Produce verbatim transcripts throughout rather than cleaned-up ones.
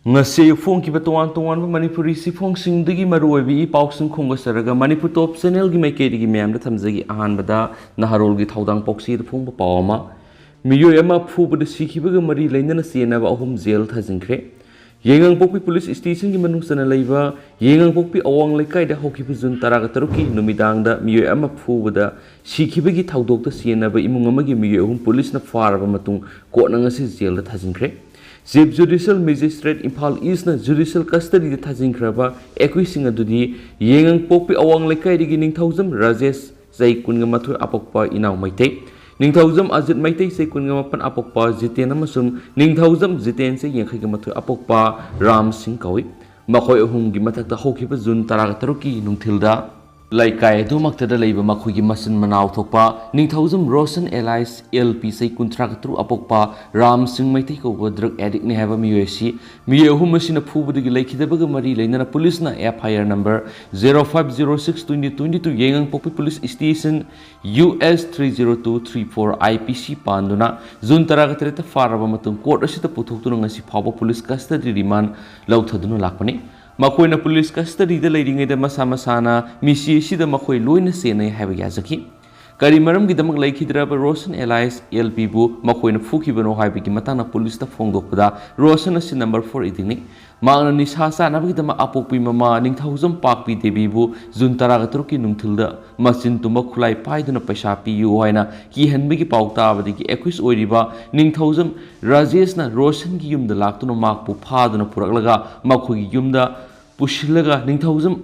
ꯉꯁꯤ ꯑꯌꯨꯛ ꯐꯣꯡꯈꯤꯕ ꯇꯣꯉꯥꯟ ꯇꯣꯉꯥꯟꯕ ꯃꯅꯤꯄꯨꯔꯤ ꯆꯦꯐꯣꯡꯁꯤꯡꯗꯒꯤ ꯃꯔꯨꯑꯣꯏꯕ ꯏ ꯄꯥꯎꯁꯤꯡ ꯈꯣꯝꯒꯠꯆꯔꯒ ꯃꯅꯤꯄꯨꯔ ꯇꯣꯞ ꯆꯦꯅꯦꯜꯒꯤ ꯃꯥꯏꯀꯩꯗꯒꯤ ꯃꯌꯥꯝꯗ ꯊꯝꯖꯒꯦ꯫ ꯑꯍꯥꯟꯕꯗ ꯅꯍꯥꯔꯣꯜꯒꯤ ꯊꯧꯗꯥꯡ ꯄꯥꯎꯆꯦꯗ ꯐꯣꯡꯕ ꯄꯥꯎ ꯑꯃ꯫ ꯃꯤꯑꯣꯏ ꯑꯃ ꯐꯨꯕꯗ ꯁꯤꯈꯤꯕꯒ ꯃꯔꯤ ꯂꯩꯅꯅ ꯆꯦꯟꯅꯕ ꯑꯍꯨꯝ ꯖꯦꯜ ꯊꯥꯖꯤꯟꯈ꯭ꯔꯦ꯫ ꯌꯥꯏꯉꯪꯄꯣꯛꯄꯤ ꯄꯨꯂꯤꯁ ꯁ꯭ꯇꯦꯁꯟꯒꯤ ꯃꯅꯨꯡ ꯆꯟꯅ ꯂꯩꯕ ꯌꯥꯏꯉꯪꯄꯣꯛꯄꯤ ꯑꯋꯥꯡ ꯂꯩꯀꯥꯏꯗ ꯍꯧꯈꯤꯕ ꯖꯨꯟ ꯇꯔꯥꯒ ꯇꯔꯨꯛꯀꯤ ꯅꯨꯃꯤꯗꯥꯡꯗ ꯃꯤꯑꯣꯏ ꯑꯃ ꯐꯨꯕꯗ ꯁꯤꯈꯤꯕꯒꯤ ꯊꯧꯗꯣꯛꯇ ꯆꯦꯟꯅꯕ ꯏꯃꯨꯡ ꯑꯃꯒꯤ ꯃꯤꯑꯣꯏ ꯑꯍꯨꯝ ꯄꯨꯂꯤꯁꯅ ꯐꯥꯔꯕ ꯃꯇꯨꯡ ꯀꯣꯔꯠꯅ ꯉꯁꯤ ꯖꯦꯜꯗ ꯊꯥꯖꯤꯟꯈ꯭ꯔꯦ꯫ Chief Judicial Magistrate ꯏꯝꯐꯥꯜ ꯏꯁꯅ ꯖꯨꯗꯤꯁꯤꯌꯦꯜ ꯀꯁꯇꯗꯤꯗ ꯊꯥꯖꯤꯟꯈ꯭ꯔꯕ ꯑꯦꯀ꯭ꯌꯨꯁꯁꯤꯡ ꯑꯗꯨꯗꯤ ꯌꯥꯏꯉꯪꯄꯣꯛꯄꯤ ꯑꯋꯥꯡ ꯂꯩꯀꯥꯏꯗꯒꯤ ꯅꯤꯡꯊꯧꯖꯝ ꯔꯥꯖꯦꯁ, ꯆꯍꯤ ꯀꯨꯟꯒ ꯃꯥꯊꯣꯏ, ꯑꯄꯣꯛꯄ ꯏꯅꯥꯎ ꯃꯩꯇꯩ, ꯅꯤꯡꯊꯧꯖꯝ ꯑꯖꯤꯠ ꯃꯩꯇꯩ, ꯆꯍꯤ ꯀꯨꯟꯒ ꯃꯥꯄꯟ, ꯑꯄꯣꯛꯄ ꯖꯤꯇꯦꯟ, ꯑꯃꯁꯨꯡ ꯅꯤꯡꯊꯧꯖꯝ ꯖꯤꯇꯦꯟ, ꯆꯍꯤ ꯌꯥꯡꯈꯩꯒ ꯃꯥꯊꯣꯏ, ꯑꯄꯣꯛꯄ ꯔꯥꯝ ꯁꯤꯡ ꯀꯧꯏ꯫ ꯃꯈꯣꯏ ꯑꯍꯨꯝꯒꯤ ꯃꯊꯛꯇ ꯍꯧꯈꯤꯕ ꯖꯨꯟ ꯇꯔꯥꯒ ꯇꯔꯨꯛꯀꯤ ꯅꯨꯡꯊꯤꯜꯗ ꯂꯩꯀꯥꯏ ꯑꯗꯨꯃꯛꯇꯗ ꯂꯩꯕ ꯃꯈꯣꯏꯒꯤ ꯃꯆꯤꯟ ꯃꯅꯥꯎ ꯊꯣꯛꯄ ꯅꯤꯡꯊꯧꯖꯝ ꯔꯣꯁꯟ alias ꯑꯦꯜ ꯄꯤ, ꯆꯍꯤ ꯀꯨꯟꯊ꯭ꯔꯥꯒ ꯇꯔꯨꯛ, ꯑꯄꯣꯛꯄ ꯔꯥꯝ ꯁꯤꯡ ꯃꯩꯇꯩ ꯀꯧꯕ ꯗ꯭ꯔꯒ ꯑꯦꯗꯤꯛꯅꯤ ꯍꯥꯏꯕ ꯃꯤꯑꯣꯏ ꯑꯁꯤ ꯃꯤꯑꯣꯏ ꯑꯍꯨꯝ ꯑꯁꯤꯅ ꯐꯨꯕꯗꯒꯤ ꯂꯩꯈꯤꯗꯕꯒ ꯃꯔꯤ ꯂꯩꯅꯅ ꯄꯨꯂꯤꯁꯅ F I R number zero five zero six twenty twenty two ꯌꯥꯏꯉꯪꯄꯣꯛꯄꯤ police station U S three zero two three four I P C ꯄꯥꯟꯗꯨꯅ ꯖꯨꯟ ꯇꯔꯥꯒ ꯇꯔꯦꯠꯇ ꯐꯥꯔꯕ ꯃꯇꯨꯡ ꯀꯣꯔꯠ ꯑꯁꯤꯗ ꯄꯨꯊꯣꯛꯇꯨꯅ ꯉꯁꯤ ꯐꯥꯎꯕ ꯄꯨꯂꯤꯁ ꯀꯁꯇꯗꯤ ꯔꯤꯃꯥꯟ ꯂꯧꯊꯗꯨꯅ ꯂꯥꯛꯄꯅꯤ꯫ ꯃꯈꯣꯏꯅ ꯄꯨꯂꯤꯁ ꯀꯁꯇꯗꯤꯗ ꯂꯩꯔꯤꯉꯩꯗ ꯃꯁꯥ ꯃꯁꯥꯅ ꯃꯤꯁꯤ ꯑꯁꯤꯗ ꯃꯈꯣꯏ ꯂꯣꯏꯅ ꯆꯦꯟꯅꯩ ꯍꯥꯏꯕ ꯌꯥꯖꯈꯤ꯫ ꯀꯔꯤ ꯃꯔꯝꯒꯤꯗꯃꯛ ꯂꯩꯈꯤꯗ꯭ꯔꯕ ꯔꯣꯁꯟ alias ꯑꯦꯜ ꯄꯤꯕꯨ ꯃꯈꯣꯏꯅ ꯐꯨꯈꯤꯕꯅꯣ ꯍꯥꯏꯕꯒꯤ ꯃꯇꯥꯡꯗ ꯄꯨꯂꯤꯁꯇ ꯐꯣꯡꯗꯣꯛꯄꯗ, ꯔꯣꯁꯟ ꯑꯁꯤ number four addictꯅꯤ꯫ ꯃꯍꯥꯛꯅ ꯅꯤꯁꯥ ꯆꯥꯅꯕꯒꯤꯗꯃꯛ ꯑꯄꯣꯛꯄꯤ ꯃꯃꯥ ꯅꯤꯡꯊꯧꯖꯝ ꯄꯥꯛꯄꯤ ꯗꯦꯕꯤꯕꯨ ꯖꯨꯟ ꯇꯔꯥꯒ ꯇꯔꯨꯛꯀꯤ ꯅꯨꯡꯊꯤꯜꯗ ꯃꯆꯤꯟ ꯇꯨꯝꯕ ꯈꯨꯠꯂꯥꯏ ꯄꯥꯏꯗꯨꯅ ꯄꯩꯁꯥ ꯄꯤꯌꯨ ꯍꯥꯏꯅ ꯀꯤꯍꯟꯕꯒꯤ ꯄꯥꯎ ꯇꯥꯕꯗꯒꯤ ꯑꯦꯀ꯭ꯌꯨꯁ ꯑꯣꯏꯔꯤꯕ ꯅꯤꯡꯊꯧꯖꯝ ꯔꯥꯖꯦꯁꯅ ꯔꯣꯁꯟꯒꯤ ꯌꯨꯝꯗ ꯂꯥꯛꯇꯨꯅ ꯃꯍꯥꯛꯄꯨ ꯐꯥꯗꯨꯅ ꯄꯨꯔꯛꯂꯒ ꯃꯈꯣꯏꯒꯤ ꯌꯨꯝꯗ ꯄꯨꯁꯤꯜꯂꯒ ꯅꯤꯡꯊꯧꯖꯝ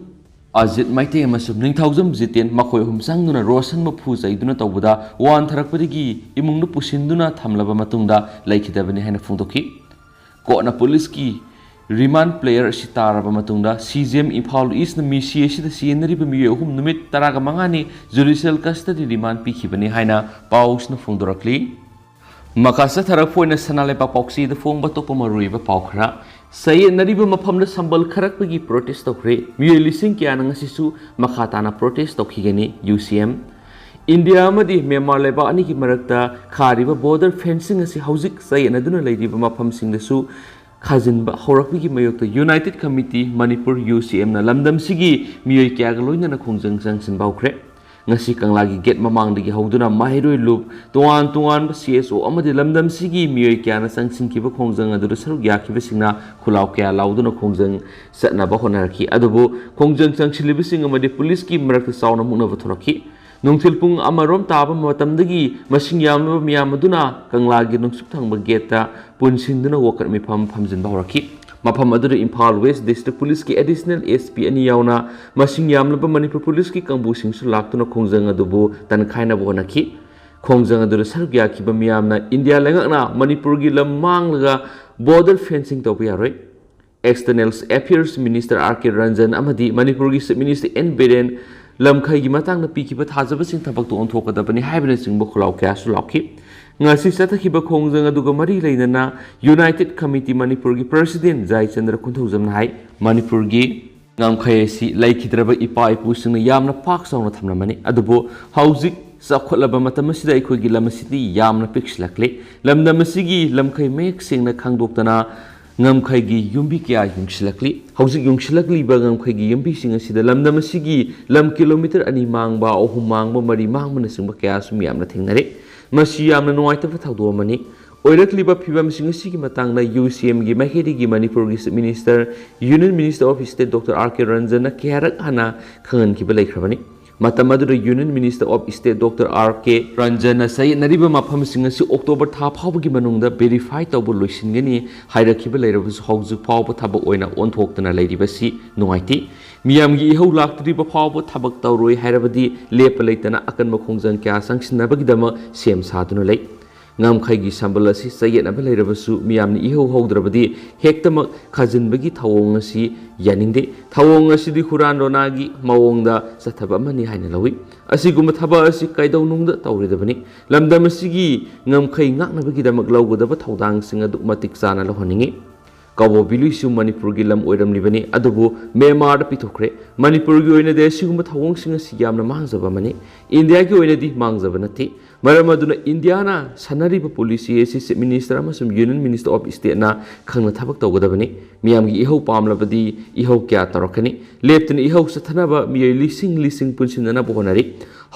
ꯑꯖꯤꯠ ꯃꯩꯇꯩ ꯑꯃꯁꯨꯡ ꯅꯤꯡꯊꯧꯖꯝ ꯖꯤꯇꯦꯟ ꯃꯈꯣꯏ ꯑꯍꯨꯝ ꯆꯪꯗꯨꯅ ꯔꯣꯁꯟꯕꯨ ꯐꯨ ꯆꯩꯗꯨꯅ ꯇꯧꯕꯗ ꯋꯥꯟꯊꯔꯛꯄꯗꯒꯤ ꯏꯃꯨꯡꯗ ꯄꯨꯁꯤꯟꯗꯨꯅ ꯊꯝꯂꯕ ꯃꯇꯨꯡꯗ ꯂꯩꯈꯤꯗꯕꯅꯤ ꯍꯥꯏꯅ ꯐꯣꯡꯗꯣꯛꯈꯤ꯫ ꯀꯣꯔꯠꯅ ꯄꯨꯂꯤꯁꯀꯤ ꯔꯤꯃꯥꯟ ꯄ꯭ꯂꯦꯌꯔ ꯑꯁꯤ ꯇꯥꯔꯕ ꯃꯇꯨꯡꯗ ꯁꯤ ꯖꯤ ꯑꯦꯝ ꯏꯝꯐꯥꯜ ꯏꯁꯅ ꯃꯤꯁꯤ ꯑꯁꯤꯗ ꯆꯦꯟꯅꯔꯤꯕ ꯃꯤꯑꯣꯏ ꯑꯍꯨꯝ ꯅꯨꯃꯤꯠ ꯇꯔꯥꯒ ꯃꯉꯥꯅꯤ ꯖꯨꯗꯤꯁꯤꯌꯦꯜ ꯀꯁꯇꯗꯤ ꯔꯤꯃꯥꯟ ꯄꯤꯈꯤꯕꯅꯤ ꯍꯥꯏꯅ ꯄꯥꯎꯁꯤꯅ ꯐꯣꯡꯗꯣꯔꯛꯂꯤ꯫ ꯃꯈꯥ ꯆꯠꯊꯔꯛꯄ ꯑꯣꯏꯅ ꯁꯅꯥ ꯂꯩꯕꯥꯛ ꯄꯥꯎꯆꯦꯗ ꯐꯣꯡꯕ ꯑꯇꯣꯞꯄ ꯃꯔꯨꯑꯣꯏꯕ ꯄꯥꯎ ꯈꯔ꯫ ꯆꯌꯦꯠꯅꯔꯤꯕ ꯃꯐꯝꯗ ꯁꯝꯕꯜ ꯈꯔꯛꯄꯒꯤ ꯄ꯭ꯔꯣꯇꯦꯁ ꯇꯧꯈ꯭ꯔꯦ꯫ ꯃꯤꯑꯣꯏ ꯂꯤꯁꯤꯡ ꯀꯌꯥꯅ ꯉꯁꯤꯁꯨ ꯃꯈꯥ ꯇꯥꯅ ꯄ꯭ꯔꯣꯇꯦꯁ ꯇꯧꯈꯤꯒꯅꯤ꯫ ꯌꯨ ꯁꯤ ꯑꯦꯝ꯫ ꯏꯟꯗꯤꯌꯥ ꯑꯃꯗꯤ ꯃ꯭ꯌꯥꯟꯃꯥꯔ ꯂꯩꯕꯥꯛ ꯑꯅꯤꯒꯤ ꯃꯔꯛꯇ ꯈꯥꯔꯤꯕ ꯕꯣꯔꯗꯔ ꯐꯦꯟꯁꯤꯡ ꯑꯁꯤ ꯍꯧꯖꯤꯛ ꯆꯌꯦꯠꯅꯗꯨꯅ ꯂꯩꯔꯤꯕ ꯃꯐꯝꯁꯤꯡꯗꯁꯨ ꯈꯥꯖꯤꯟꯕ ꯍꯧꯔꯛꯄꯒꯤ ꯃꯥꯌꯣꯛꯇ United Committee Manipur, U C M ꯅ ꯂꯝꯗꯝꯁꯤꯒꯤ ꯃꯤꯑꯣꯏ ꯀꯌꯥꯒ ꯂꯣꯏꯅꯅ ꯈꯣꯡꯖꯪ ꯆꯪꯁꯤꯟꯕ ꯍꯧꯈ꯭ꯔꯦ꯫ ꯉꯁꯤ ꯀꯪꯂꯥꯒꯤ ꯒꯦꯠ ꯃꯃꯥꯡꯗꯒꯤ ꯍꯧꯗꯨꯅ ꯃꯍꯩꯔꯣꯏ ꯂꯨꯞ, ꯇꯣꯉꯥꯟ ꯇꯣꯉꯥꯟꯕ C S O ꯑꯃꯗꯤ ꯂꯝꯗꯝꯁꯤꯒꯤ ꯃꯤꯑꯣꯏ ꯀꯌꯥꯅ ꯆꯪꯁꯤꯟꯈꯤꯕ ꯈꯣꯡꯖꯪ ꯑꯗꯨꯗ ꯁꯔꯨꯛ ꯌꯥꯈꯤꯕꯁꯤꯡꯅ ꯈꯨꯂꯥꯎ ꯀꯌꯥ ꯂꯥꯎꯗꯨꯅ ꯈꯣꯡꯖꯪ ꯆꯠꯅꯕ ꯍꯣꯠꯅꯔꯛꯈꯤ꯫ ꯑꯗꯨꯕꯨ ꯈꯣꯡꯖꯪ ꯆꯪꯁꯤꯜꯂꯤꯕꯁꯤꯡ ꯑꯃꯗꯤ ꯄꯨꯂꯤꯁꯀꯤ ꯃꯔꯛꯇ ꯆꯥꯎꯅ ꯃꯨꯛꯅꯕ ꯊꯣꯔꯛꯈꯤ꯫ ꯅꯨꯡꯊꯤꯜ ꯄꯨꯡ ꯑꯃꯔꯣꯝ ꯇꯥꯕ ꯃꯇꯝꯗꯒꯤ ꯃꯁꯤꯡ ꯌꯥꯝꯂꯕ ꯃꯤꯌꯥꯝ ꯑꯗꯨꯅ ꯀꯪꯂꯥꯒꯤ ꯅꯣꯡꯆꯨꯞ ꯊꯪꯕ ꯒꯦꯠꯇ ꯄꯨꯟꯁꯤꯟꯗꯨꯅ ꯋꯥꯀꯠ ꯃꯤꯐꯝ ꯐꯝꯖꯤꯟꯕ ꯍꯧꯔꯛꯈꯤ꯫ ꯃꯐꯝ ꯑꯗꯨꯗ ꯏꯝꯐꯥꯜ West District Police ꯀꯤ Additional S P ꯑꯅꯤ ꯌꯥꯎꯅ ꯃꯁꯤꯡ ꯌꯥꯝꯂꯕ ꯃꯅꯤꯄꯨꯔ ꯄꯨꯂꯤꯁꯀꯤ ꯀꯥꯡꯕꯨꯁꯤꯡꯁꯨ ꯂꯥꯛꯇꯨꯅ ꯈꯣꯡꯖꯪ ꯑꯗꯨꯕꯨ ꯇꯟꯈꯥꯏꯅꯕ ꯍꯣꯠꯅꯈꯤ꯫ ꯈꯣꯡꯖꯪ ꯑꯗꯨꯗ ꯁꯔꯨꯛ ꯌꯥꯈꯤꯕ ꯃꯤꯌꯥꯝꯅ ꯏꯟꯗꯤꯌꯥ ꯂꯩꯉꯥꯛꯅ ꯃꯅꯤꯄꯨꯔꯒꯤ ꯂꯝ ꯃꯥꯡꯂꯒ border fencing ꯇꯧꯕ ꯌꯥꯔꯣꯏ, External Affairs Minister R K Ranjan ꯑꯃꯗꯤ ꯃꯅꯤꯄꯨꯔꯒꯤ Chief Minister N ꯕꯤꯔꯦꯟ ꯂꯝꯈꯩꯒꯤ ꯃꯇꯥꯡꯗ ꯄꯤꯈꯤꯕ ꯊꯥꯖꯕꯁꯤꯡ ꯊꯕꯛꯇ ꯑꯣꯟꯊꯣꯛꯀꯗꯕꯅꯤ ꯍꯥꯏꯕꯅꯆꯤꯡꯕ ꯈꯨꯂꯥꯎ ꯀꯌꯥꯁꯨ ꯂꯥꯎꯈꯤ꯫ ꯉꯁꯤ ꯆꯠꯊꯈꯤꯕ ꯈꯣꯡꯖꯪ ꯑꯗꯨꯒ ꯃꯔꯤ ꯂꯩꯅꯅ United Committee ꯃꯅꯤꯄꯨꯔꯒꯤ President ꯖꯥꯏꯆꯟꯗ꯭ꯔ ꯈꯨꯟꯊꯧꯖꯝꯅ ꯍꯥꯏ, ꯃꯅꯤꯄꯨꯔꯒꯤ ꯉꯝꯈꯩ ꯑꯁꯤ ꯂꯩꯈꯤꯗ꯭ꯔꯕ ꯏꯄꯥ ꯏꯄꯨꯁꯤꯡꯅ ꯌꯥꯝꯅ ꯄꯥꯛ ꯆꯥꯎꯅ ꯊꯝꯂꯝꯃꯅꯤ, ꯑꯗꯨꯕꯨ ꯍꯧꯖꯤꯛ ꯆꯥꯎꯈꯠꯂꯕ ꯃꯇꯝ ꯑꯁꯤꯗ ꯑꯩꯈꯣꯏꯒꯤ ꯂꯝ ꯑꯁꯤꯗꯤ ꯌꯥꯝꯅ ꯄꯤꯛꯁꯤꯜꯂꯛꯂꯤ꯫ ꯂꯝꯗꯝ ꯑꯁꯤꯒꯤ ꯂꯝꯈꯩ ꯃꯌꯦꯛ ꯁꯦꯡꯅ ꯈꯪꯗꯣꯛꯇꯅ ꯉꯝꯈꯩꯒꯤ ꯌꯨꯝꯕꯤ ꯀꯌꯥ ꯌꯨꯡꯁꯤꯜꯂꯛꯂꯤ꯫ ꯍꯧꯖꯤꯛ ꯌꯨꯡꯁꯤꯜꯂꯛꯂꯤꯕ ꯉꯝꯈꯩꯒꯤ ꯌꯨꯝꯕꯤꯁꯤꯡ ꯑꯁꯤꯗ ꯂꯝꯗꯝ ꯑꯁꯤꯒꯤ ꯂꯝ ꯀꯤꯂꯣꯃꯤꯇꯔ ꯑꯅꯤ ꯃꯥꯡꯕ, ꯑꯍꯨꯝ ꯃꯥꯡꯕ, ꯃꯔꯤ ꯃꯥꯡꯕꯅꯆꯤꯡꯕ ꯀꯌꯥꯁꯨ ꯃꯤꯌꯥꯝꯅ ꯊꯦꯡꯅꯔꯦ꯫ ꯃꯁꯤ ꯌꯥꯝꯅ ꯅꯨꯡꯉꯥꯏꯇꯕ ꯊꯧꯗꯣꯛ ꯑꯃꯅꯤ꯫ ꯑꯣꯏꯔꯛꯂꯤꯕ ꯐꯤꯕꯝꯁꯤꯡ ꯑꯁꯤꯒꯤ ꯃꯇꯥꯡꯗ U C M ꯒꯤ ꯃꯥꯏꯀꯩꯗꯒꯤ ꯃꯅꯤꯄꯨꯔꯒꯤ Chief Minister, Union Minister of State Doctor R K ꯔꯟꯖꯟꯅ ꯀꯌꯥꯔꯛ ꯍꯥꯟꯅ ꯈꯪꯍꯟꯈꯤꯕ ꯂꯩꯈ꯭ꯔꯕꯅꯤ꯫ ꯃꯇꯝ ꯑꯗꯨꯗ Union Minister of State Doctor R K ꯔꯟꯖꯟꯅ ꯆꯌꯦꯠꯅꯔꯤꯕ ꯃꯐꯝꯁꯤꯡ ꯑꯁꯤ October ꯊꯥ ꯐꯥꯎꯕꯒꯤ ꯃꯅꯨꯡꯗ verify ꯇꯧꯕ ꯂꯣꯏꯁꯤꯟꯒꯅꯤ ꯍꯥꯏꯔꯛꯈꯤꯕ ꯂꯩꯔꯕꯁꯨ ꯍꯧꯖꯤꯛ ꯐꯥꯎꯕ ꯊꯕꯛ ꯑꯣꯏꯅ ꯑꯣꯟꯊꯣꯛꯇꯅ ꯂꯩꯔꯤꯕꯁꯤ ꯅꯨꯡꯉꯥꯏꯇꯦ꯫ ꯃꯤꯌꯥꯝꯒꯤ ꯏꯍꯧ ꯂꯥꯛꯇ꯭ꯔꯤꯕ ꯐꯥꯎꯕ ꯊꯕꯛ ꯇꯧꯔꯣꯏ ꯍꯥꯏꯔꯕꯗꯤ ꯂꯦꯞꯄ ꯂꯩꯇꯅ ꯑꯀꯟꯕ ꯈꯣꯡꯖꯪ ꯀꯌꯥ ꯆꯪꯁꯤꯟꯅꯕꯒꯤꯗꯃꯛ ꯁꯦꯝ ꯁꯥꯗꯨꯅ ꯂꯩ꯫ ꯉꯝꯈꯩꯒꯤ ꯁꯝꯕꯜ ꯑꯁꯤ ꯆꯌꯦꯠꯅꯕ ꯂꯩꯔꯕꯁꯨ ꯃꯤꯌꯥꯝꯅ ꯏꯍꯧ ꯍꯧꯗ꯭ꯔꯕꯗꯤ ꯍꯦꯛꯇꯃꯛ ꯈꯥꯖꯤꯟꯕꯒꯤ ꯊꯧꯑꯣꯡ ꯑꯁꯤ ꯌꯥꯅꯤꯡꯗꯦ꯫ ꯊꯧꯑꯣꯡ ꯑꯁꯤꯗꯤ ꯍꯨꯔꯥꯟ ꯂꯣꯅꯥꯒꯤ ꯃꯑꯣꯡꯗ ꯆꯠꯊꯕ ꯑꯃꯅꯤ ꯍꯥꯏꯅ ꯂꯧꯏ꯫ ꯑꯁꯤꯒꯨꯝꯕ ꯊꯕꯛ ꯑꯁꯤ ꯀꯩꯗꯧꯅꯨꯡꯗ ꯇꯧꯔꯣꯏꯗꯕꯅꯤ꯫ ꯂꯝꯗꯝ ꯑꯁꯤꯒꯤ ꯉꯝꯈꯩ ꯉꯥꯛꯅꯕꯒꯤꯗꯃꯛ ꯂꯧꯒꯗꯕ ꯊꯧꯗꯥꯡꯁꯤꯡ ꯑꯗꯨ ꯃꯇꯤꯛ ꯆꯥꯅ ꯂꯧꯍꯟꯅꯤꯡꯏ꯫ ꯀꯕꯣ ꯚꯦꯂꯤꯁꯨ ꯃꯅꯤꯄꯨꯔꯒꯤ ꯂꯝ ꯑꯣꯏꯔꯝꯂꯤꯕꯅꯤ, ꯑꯗꯨꯕꯨ ꯃ꯭ꯌꯥꯟꯃꯥꯔꯗ ꯄꯤꯊꯣꯛꯈ꯭ꯔꯦ꯫ ꯃꯅꯤꯄꯨꯔꯒꯤ ꯑꯣꯏꯅꯗꯤ ꯑꯁꯤꯒꯨꯝꯕ ꯊꯧꯑꯣꯡꯁꯤꯡ ꯑꯁꯤ ꯌꯥꯝꯅ ꯃꯥꯡꯖꯕ ꯑꯃꯅꯤ꯫ ꯏꯟꯗꯤꯌꯥꯒꯤ ꯑꯣꯏꯅꯗꯤ ꯃꯥꯡꯖꯕ ꯅꯠꯇꯦ꯫ ꯃꯔꯝ ꯑꯗꯨꯅ ꯏꯟꯗꯤꯌꯥꯅ ꯁꯥꯟꯅꯔꯤꯕ ꯄꯣꯂꯤꯁꯤ ꯑꯁꯤ ꯆꯤꯐ ꯃꯤꯅꯤꯁꯇꯔ ꯑꯃꯁꯨꯡ ꯌꯨꯅꯤꯌꯟ ꯃꯤꯅꯤꯁꯇꯔ ꯑꯣꯐ ꯁ꯭ꯇꯦꯠꯅ ꯈꯪꯅ ꯊꯕꯛ ꯇꯧꯒꯗꯕꯅꯤ꯫ ꯃꯤꯌꯥꯝꯒꯤ ꯏꯍꯧ ꯄꯥꯝꯂꯕꯗꯤ ꯏꯍꯧ ꯀꯌꯥ ꯇꯧꯔꯛꯀꯅꯤ꯫ ꯂꯦꯞꯇꯅ ꯏꯍꯧ ꯆꯠꯊꯅꯕ ꯃꯤꯑꯣꯏ ꯂꯤꯁꯤꯡ ꯂꯤꯁꯤꯡ ꯄꯨꯟꯁꯤꯟꯅꯅꯕ ꯍꯣꯠꯅꯔꯤ꯫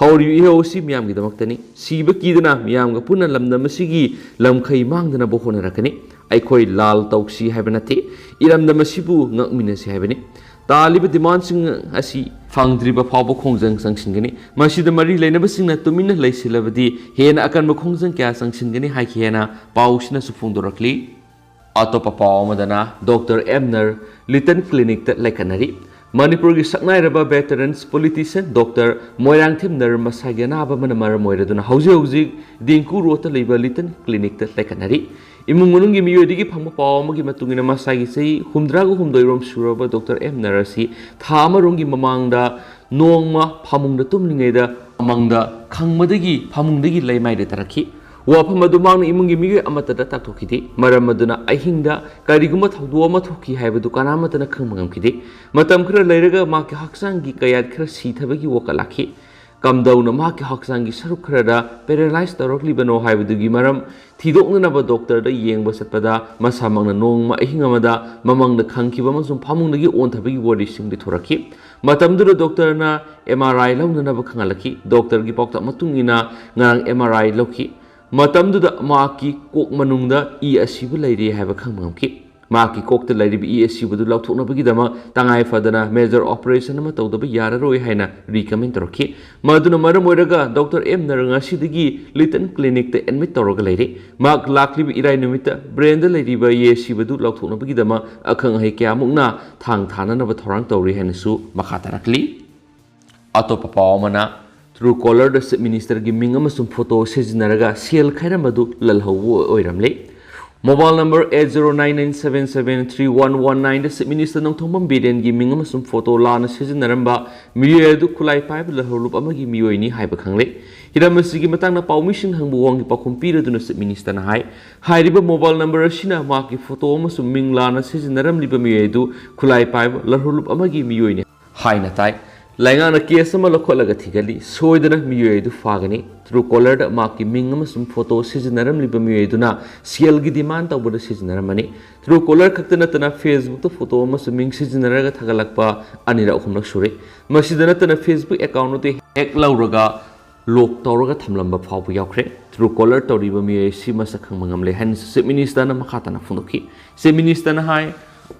ꯍꯧꯔꯤꯕ ꯏꯍꯧ ꯑꯁꯤ ꯃꯤꯌꯥꯝꯒꯤꯗꯃꯛꯇꯅꯤ꯫ ꯁꯤꯕ ꯀꯤꯗꯅ ꯃꯤꯌꯥꯝꯒ ꯄꯨꯟꯅ ꯂꯝꯗꯝ ꯑꯁꯤꯒꯤ ꯂꯝꯈꯩ ꯃꯥꯡꯗꯅꯕ ꯍꯣꯠꯅꯔꯛꯀꯅꯤ꯫ ꯑꯩꯈꯣꯏ ꯂꯥꯜ ꯇꯧꯁꯤ ꯍꯥꯏꯕ ꯅꯠꯇꯦ, ꯏꯔꯝꯗꯝ ꯑꯁꯤꯕꯨ ꯉꯥꯛꯃꯤꯟꯅꯁꯤ ꯍꯥꯏꯕꯅꯤ꯫ ꯇꯥꯜꯂꯤꯕ ꯗꯤꯃꯥꯟꯁꯤꯡ ꯑꯁꯤ ꯐꯪꯗ꯭ꯔꯤꯕ ꯐꯥꯎꯕ ꯈꯣꯡꯖꯪ ꯆꯪꯁꯤꯟꯒꯅꯤ꯫ ꯃꯁꯤꯗ ꯃꯔꯤ ꯂꯩꯅꯕꯁꯤꯡꯅ ꯇꯨꯃꯤꯟꯅ ꯂꯩꯁꯤꯜꯂꯕꯗꯤ ꯍꯦꯟꯅ ꯑꯀꯟꯕ ꯈꯣꯡꯖꯪ ꯀꯌꯥ ꯆꯪꯁꯤꯟꯒꯅꯤ ꯍꯥꯏꯈꯤ ꯍꯥꯏꯅ ꯄꯥꯎꯁꯤꯅꯁꯨ ꯐꯣꯡꯗꯣꯔꯛꯂꯤ꯫ ꯑꯇꯣꯞꯄ ꯄꯥꯎ ꯑꯃꯗꯅ ꯗꯣꯛꯇꯔ ꯑꯦꯝꯅꯔ ꯂꯤꯇꯟ ꯀ꯭ꯂꯤꯅꯤꯛꯇ ꯂꯩꯈꯠꯅꯔꯤ꯫ ꯃꯅꯤꯄꯨꯔꯒꯤ ꯁꯛꯅꯥꯏꯔꯕ ꯚꯦꯇꯔꯟꯁ ꯄꯣꯂꯤꯇꯤꯁꯤꯌꯟ ꯗꯣꯛꯇꯔ ꯃꯣꯏꯔꯥꯡꯊꯦꯝ ꯅꯔ ꯃꯁꯥꯒꯤ ꯑꯅꯥꯕ ꯑꯃꯅ ꯃꯔꯝ ꯑꯣꯏꯔꯗꯨꯅ ꯍꯧꯖꯤꯛ ꯍꯧꯖꯤꯛ ꯗꯤꯡꯀꯨ ꯔꯣꯗꯇ ꯂꯩꯕ ꯂꯤꯇꯟ ꯀ꯭ꯂꯤꯅꯤꯛꯇ ꯂꯩꯈꯠꯅꯔꯤ꯫ ꯏꯃꯨꯡ ꯃꯅꯨꯡꯒꯤ ꯃꯤꯑꯣꯏꯗꯒꯤ ꯐꯪꯕ ꯄꯥꯎ ꯑꯃꯒꯤ ꯃꯇꯨꯡ ꯏꯟꯅ ꯃꯁꯥꯒꯤ ꯆꯍꯤ ꯍꯨꯝꯗ꯭ꯔꯥꯒ ꯍꯨꯝꯗꯣꯏꯔꯣꯝ ꯁꯨꯔꯕ ꯗꯣꯛꯇꯔ ꯑꯦꯝ ꯅꯔ ꯑꯁꯤ ꯊꯥ ꯑꯃꯔꯣꯝꯒꯤ ꯃꯃꯥꯡꯗ ꯅꯣꯡꯃ ꯐꯃꯨꯡꯗ ꯇꯨꯝꯂꯤꯉꯩꯗ ꯃꯪꯗ ꯈꯪꯕꯗꯒꯤ ꯐꯃꯨꯡꯗꯒꯤ ꯂꯩꯃꯥꯏꯗ ꯇꯥꯔꯛꯈꯤ꯫ ꯋꯥꯐꯝ ꯑꯗꯨ ꯃꯍꯥꯛꯅ ꯏꯃꯨꯡꯒꯤ ꯃꯤꯑꯣꯏ ꯑꯃꯠꯇꯗ ꯇꯥꯛꯊꯣꯛꯈꯤꯗꯦ꯫ ꯃꯔꯝ ꯑꯗꯨꯅ ꯑꯍꯤꯡꯗ ꯀꯔꯤꯒꯨꯝꯕ ꯊꯧꯗꯣꯛ ꯑꯃ ꯊꯣꯛꯈꯤ ꯍꯥꯏꯕꯗꯨ ꯀꯅꯥꯃꯠꯇꯅ ꯈꯪꯕ ꯉꯝꯈꯤꯗꯦ꯫ ꯃꯇꯝ ꯈꯔ ꯂꯩꯔꯒ ꯃꯍꯥꯛꯀꯤ ꯍꯛꯆꯥꯡꯒꯤ ꯀꯌꯥꯠ ꯈꯔ ꯁꯤꯊꯕꯒꯤ ꯋꯥꯈꯜ ꯂꯥꯛꯈꯤ꯫ ꯀꯝꯗꯧꯅ ꯃꯍꯥꯛꯀꯤ ꯍꯛꯆꯥꯡꯒꯤ ꯁꯔꯨꯛ ꯈꯔꯗ ꯄꯦꯔꯥꯂꯥꯏꯁ ꯇꯧꯔꯛꯂꯤꯕꯅꯣ ꯍꯥꯏꯕꯗꯨꯒꯤ ꯃꯔꯝ ꯊꯤꯗꯣꯛꯅꯅꯕ ꯗꯣꯛꯇꯔꯗ ꯌꯦꯡꯕ ꯆꯠꯄꯗ ꯃꯁꯥꯃꯛꯅ ꯅꯣꯡꯃ ꯑꯍꯤꯡ ꯑꯃꯗ ꯃꯃꯪꯗ ꯈꯪꯈꯤꯕ ꯑꯃꯁꯨꯡ ꯐꯃꯨꯡꯗꯒꯤ ꯑꯣꯟꯊꯕꯒꯤ ꯋꯥꯔꯤꯁꯤꯡ ꯂꯤꯊꯣꯔꯛꯈꯤ꯫ ꯃꯇꯝꯗꯨꯗ ꯗꯣꯛꯇꯔꯅ ꯑꯦꯝ ꯑꯥꯔ ꯑꯥꯏ ꯂꯧꯅꯅꯕ ꯈꯪꯍꯜꯂꯛꯈꯤ꯫ ꯗꯣꯛꯇꯔꯒꯤ ꯄꯥꯎꯇꯥꯛ ꯃꯇꯨꯡ ꯏꯟꯅ ꯉꯔꯥꯡ ꯑꯦꯝ ꯑꯥꯔ ꯑꯥꯏ ꯂꯧꯈꯤ꯫ ꯃꯇꯝꯗꯨꯗ ꯃꯍꯥꯛꯀꯤ ꯀꯣꯛ ꯃꯅꯨꯡꯗ ꯏ ꯑꯁꯤꯕ ꯂꯩꯔꯦ ꯍꯥꯏꯕ ꯈꯪꯕ ꯉꯝꯈꯤ꯫ ꯃꯍꯥꯛꯀꯤ ꯀꯣꯛꯇ ꯂꯩꯔꯤꯕ ꯏ ꯑꯁꯤꯕꯗꯨ ꯂꯧꯊꯣꯛꯅꯕꯒꯤꯗꯃꯛ ꯇꯉꯥꯏ ꯐꯗꯅ ꯃꯦꯖꯔ ꯑꯣꯄꯔꯦꯁꯟ ꯑꯃ ꯇꯧꯗꯕ ꯌꯥꯔꯔꯣꯏ ꯍꯥꯏꯅ ꯔꯤꯀꯃꯦꯟ ꯇꯧꯔꯛꯈꯤ꯫ ꯃꯗꯨꯅ ꯃꯔꯝ ꯑꯣꯏꯔꯒ ꯗꯣꯛꯇꯔ ꯑꯦꯝ ꯅꯔ ꯉꯁꯤꯗꯒꯤ ꯂꯤꯇꯟ ꯀ꯭ꯂꯤꯅꯤꯛꯇ ꯑꯦꯗꯃꯤꯠ ꯇꯧꯔꯒ ꯂꯩꯔꯤ꯫ ꯃꯍꯥꯛ ꯂꯥꯛꯂꯤꯕ ꯏꯔꯥꯏ ꯅꯨꯃꯤꯠꯇ ꯕ꯭ꯔꯦꯟꯗ ꯂꯩꯔꯤꯕ ꯏ ꯑꯁꯤꯕꯗꯨ ꯂꯧꯊꯣꯛꯅꯕꯒꯤꯗꯃꯛ ꯑꯈꯪ ꯑꯍꯩ ꯀꯌꯥꯃꯨꯛꯅ ꯊꯥꯡ ꯊꯥꯅꯅꯕ ꯊꯧꯔꯥꯡ ꯇꯧꯔꯤ ꯍꯥꯏꯅꯁꯨ ꯃꯈꯥ ꯇꯥꯔꯛꯂꯤ꯫ ꯑꯇꯣꯞꯄ ꯄꯥꯎ ꯑꯃꯅ, ꯇ꯭ꯔꯨ ꯀꯣꯂꯔꯗ ꯆꯤꯐ ꯃꯤꯅꯤꯁꯇꯔꯒꯤ ꯃꯤꯡ ꯑꯃꯁꯨꯡ ꯐꯣꯇꯣ ꯁꯤꯖꯤꯟꯅꯔꯒ ꯁꯦꯜ ꯈꯥꯏꯔꯝꯕꯗꯨ ꯂꯜꯍꯧꯕ ꯑꯣꯏꯔꯝꯂꯦ꯫ Mobile number eight zero nine nine seven seven three one one nine ꯗ ꯆꯤꯐ ꯃꯤꯅꯤꯁꯇꯔ ꯅꯣꯡꯊꯣꯝꯕꯝ ꯕꯤꯔꯦꯟꯒꯤ ꯃꯤꯡ ꯑꯃꯁꯨꯡ ꯐꯣꯇꯣ ꯂꯥꯟꯅ ꯁꯤꯖꯤꯟꯅꯔꯝꯕ ꯃꯤꯑꯣꯏ ꯑꯗꯨ ꯈꯨꯠꯂꯥꯏ ꯄꯥꯏꯕ ꯂꯜꯍꯧꯂꯨꯞ ꯑꯃꯒꯤ ꯃꯤꯑꯣꯏꯅꯤ ꯍꯥꯏꯕ ꯈꯪꯂꯦ꯫ ꯍꯤꯔꯝ ꯑꯁꯤꯒꯤ ꯃꯇꯥꯡꯗ ꯄꯥꯎꯃꯤꯁꯤꯡ ꯍꯪꯕ ꯋꯥꯍꯪꯒꯤ ꯄꯥꯎꯈꯨꯝ ꯄꯤꯔꯗꯨꯅ ꯆꯤꯐ ꯃꯤꯅꯤꯁꯇꯔꯅ ꯍꯥꯏ, ꯍꯥꯏꯔꯤꯕ ꯃꯣꯕꯥꯏꯜ ꯅꯝꯕꯔ ꯑꯁꯤꯅ ꯃꯍꯥꯛꯀꯤ ꯐꯣꯇꯣ ꯑꯃꯁꯨꯡ ꯃꯤꯡ ꯂꯥꯟꯅ ꯁꯤꯖꯤꯟꯅꯔꯝꯂꯤꯕ ꯃꯤꯑꯣꯏ ꯑꯗꯨ ꯈꯨꯠꯂꯥꯏ ꯄꯥꯏꯕ ꯂꯜꯍꯧꯂꯨꯞ ꯑꯃꯒꯤ ꯃꯤꯑꯣꯏꯅꯤ ꯍꯥꯏꯅ ꯇꯥꯏ꯫ ꯂꯩꯉꯥꯛꯅ ꯀꯦꯁ ꯑꯃ ꯂꯧꯈꯠꯂꯒ ꯊꯤꯒꯠꯂꯤ꯫ ꯁꯣꯏꯗꯅ ꯃꯤꯑꯣꯏ ꯑꯗꯨ ꯐꯥꯒꯅꯤ꯫ ꯇ꯭ꯔꯨ ꯀꯣꯂꯔꯗ ꯃꯍꯥꯛꯀꯤ ꯃꯤꯡ ꯑꯃꯁꯨꯡ ꯐꯣꯇꯣ ꯁꯤꯖꯤꯟꯅꯔꯝꯂꯤꯕ ꯃꯤꯑꯣꯏ ꯑꯗꯨꯅ ꯁꯦꯜꯒꯤ ꯗꯤꯃꯥꯟ ꯇꯧꯕꯗ ꯁꯤꯖꯤꯟꯅꯔꯝꯃꯅꯤ꯫ ꯇ꯭ꯔꯨ ꯀꯣꯂꯔ ꯈꯛꯇ ꯅꯠꯇꯅ ꯐꯦꯁꯕꯨꯛꯇ ꯐꯣꯇꯣ ꯑꯃꯁꯨꯡ ꯃꯤꯡ ꯁꯤꯖꯤꯟꯅꯔꯒ ꯊꯥꯒꯠꯂꯛꯄ ꯑꯅꯤꯔꯛ ꯑꯍꯨꯝꯂꯛ ꯁꯨꯔꯦ꯫ ꯃꯁꯤꯗ ꯅꯠꯇꯅ ꯐꯦꯁꯕꯨꯛ ꯑꯦꯀꯥꯎꯟ ꯑꯗꯨ ꯍꯦꯛ ꯂꯧꯔꯒ ꯂꯣꯛ ꯇꯧꯔꯒ ꯊꯝꯂꯝꯕ ꯐꯥꯎꯕ ꯌꯥꯎꯈ꯭ꯔꯦ꯫ ꯇ꯭ꯔꯨ ꯀꯣꯂꯔ ꯇꯧꯔꯤꯕ ꯃꯤꯑꯣꯏ ꯑꯁꯤ ꯃꯁꯛ ꯈꯪꯕ ꯉꯝꯂꯦ ꯍꯥꯏꯅꯁꯨ ꯆꯤꯐ ꯃꯤꯅꯤꯁꯇꯔꯅ ꯃꯈꯥ ꯇꯥꯅ ꯐꯣꯡꯗꯣꯛꯈꯤ꯫ ꯆꯤꯐ ꯃꯤꯅꯤꯁꯇꯔꯅ ꯍꯥꯏ,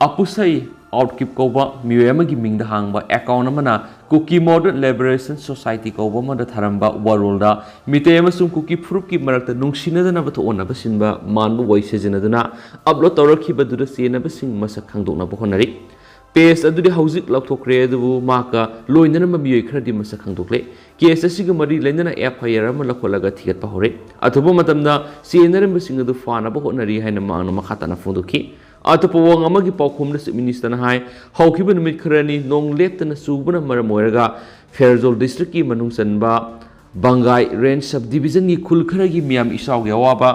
ꯑꯄꯨꯁꯩ ꯑꯥꯎꯠꯀꯤꯞ ꯀꯧꯕ ꯃꯤꯑꯣꯏ ꯑꯃꯒꯤ ꯃꯤꯡꯗ ꯍꯥꯡꯕ ꯑꯦꯀꯥꯎꯟ ꯑꯃꯅ ꯀꯨꯀꯤ ꯃꯣꯗꯔꯟ ꯂꯤꯕꯔꯦꯁꯟ ꯁꯣꯁꯥꯏꯇꯤ ꯀꯧꯕ ꯑꯃꯗ ꯊꯥꯔꯝꯕ ꯋꯥꯔꯣꯜꯗ ꯃꯤꯇꯩ ꯑꯃꯁꯨꯡ ꯀꯨꯀꯤ ꯐꯨꯔꯨꯞꯀꯤ ꯃꯔꯛꯇ ꯅꯨꯡꯁꯤꯅꯗꯅꯕ ꯊꯣꯛꯍꯟꯅꯕ ꯁꯤꯟꯕ ꯃꯥꯟꯕ ꯋꯥꯍꯩ ꯁꯤꯖꯤꯟꯅꯗꯨꯅ ꯑꯞꯂꯣꯗ ꯇꯧꯔꯛꯈꯤꯕꯗꯨꯗ ꯆꯦꯟꯅꯕꯁꯤꯡ ꯃꯁꯛ ꯈꯪꯗꯣꯛꯅꯕ ꯍꯣꯠꯅꯔꯤ꯫ ꯄꯦꯖ ꯑꯗꯨꯗꯤ ꯍꯧꯖꯤꯛ ꯂꯧꯊꯣꯛꯈ꯭ꯔꯦ, ꯑꯗꯨꯕꯨ ꯃꯍꯥꯛꯀ ꯂꯣꯏꯅꯅꯕ ꯃꯤꯑꯣꯏ ꯈꯔꯗꯤ ꯃꯁꯛ ꯈꯪꯗꯣꯛꯂꯦ꯫ ꯀꯦꯁ ꯑꯁꯤꯒ ꯃꯔꯤ ꯂꯩꯅꯅ ꯑꯦꯐ ꯑꯥꯏ ꯑꯥꯔ ꯑꯃ ꯂꯧꯈꯠꯂꯒ ꯊꯤꯒꯠꯄ ꯍꯧꯔꯦ꯫ ꯑꯊꯨꯕ ꯃꯇꯝꯗ ꯆꯦꯟꯅꯔꯝꯕꯁꯤꯡ ꯑꯗꯨ ꯐꯥꯅꯕ ꯍꯣꯠꯅꯔꯤ ꯍꯥꯏꯅ ꯃꯍꯥꯛꯅ ꯃꯈꯥ ꯇꯥꯅ ꯐꯣꯡꯗꯣꯛꯈꯤ꯫ ꯑꯇꯣꯞꯄ ꯋꯥꯉꯥꯡ ꯑꯃꯒꯤ ꯄꯥꯎꯈꯨꯝꯗ ꯆꯤꯐ ꯃꯤꯅꯤꯁꯇꯔꯅ ꯍꯥꯏ, ꯍꯧꯈꯤꯕ ꯅꯨꯃꯤꯠ ꯈꯔꯅꯤ ꯅꯣꯡ ꯂꯦꯞꯇꯅ ꯆꯨꯕꯅ ꯃꯔꯝ ꯑꯣꯏꯔꯒ ꯐꯦꯔꯖꯣꯜ ꯗꯤꯁꯇ꯭ꯔꯤꯛꯀꯤ ꯃꯅꯨꯡ ꯆꯟꯕ ꯕꯪꯒꯥꯏ ꯔꯦꯟꯖ ꯁꯕ ꯗꯤꯕꯤꯖꯟꯒꯤ ꯈꯨꯜ ꯈꯔꯒꯤ ꯃꯤꯌꯥꯝ ꯏꯆꯥꯎꯒꯤ ꯑꯋꯥꯕ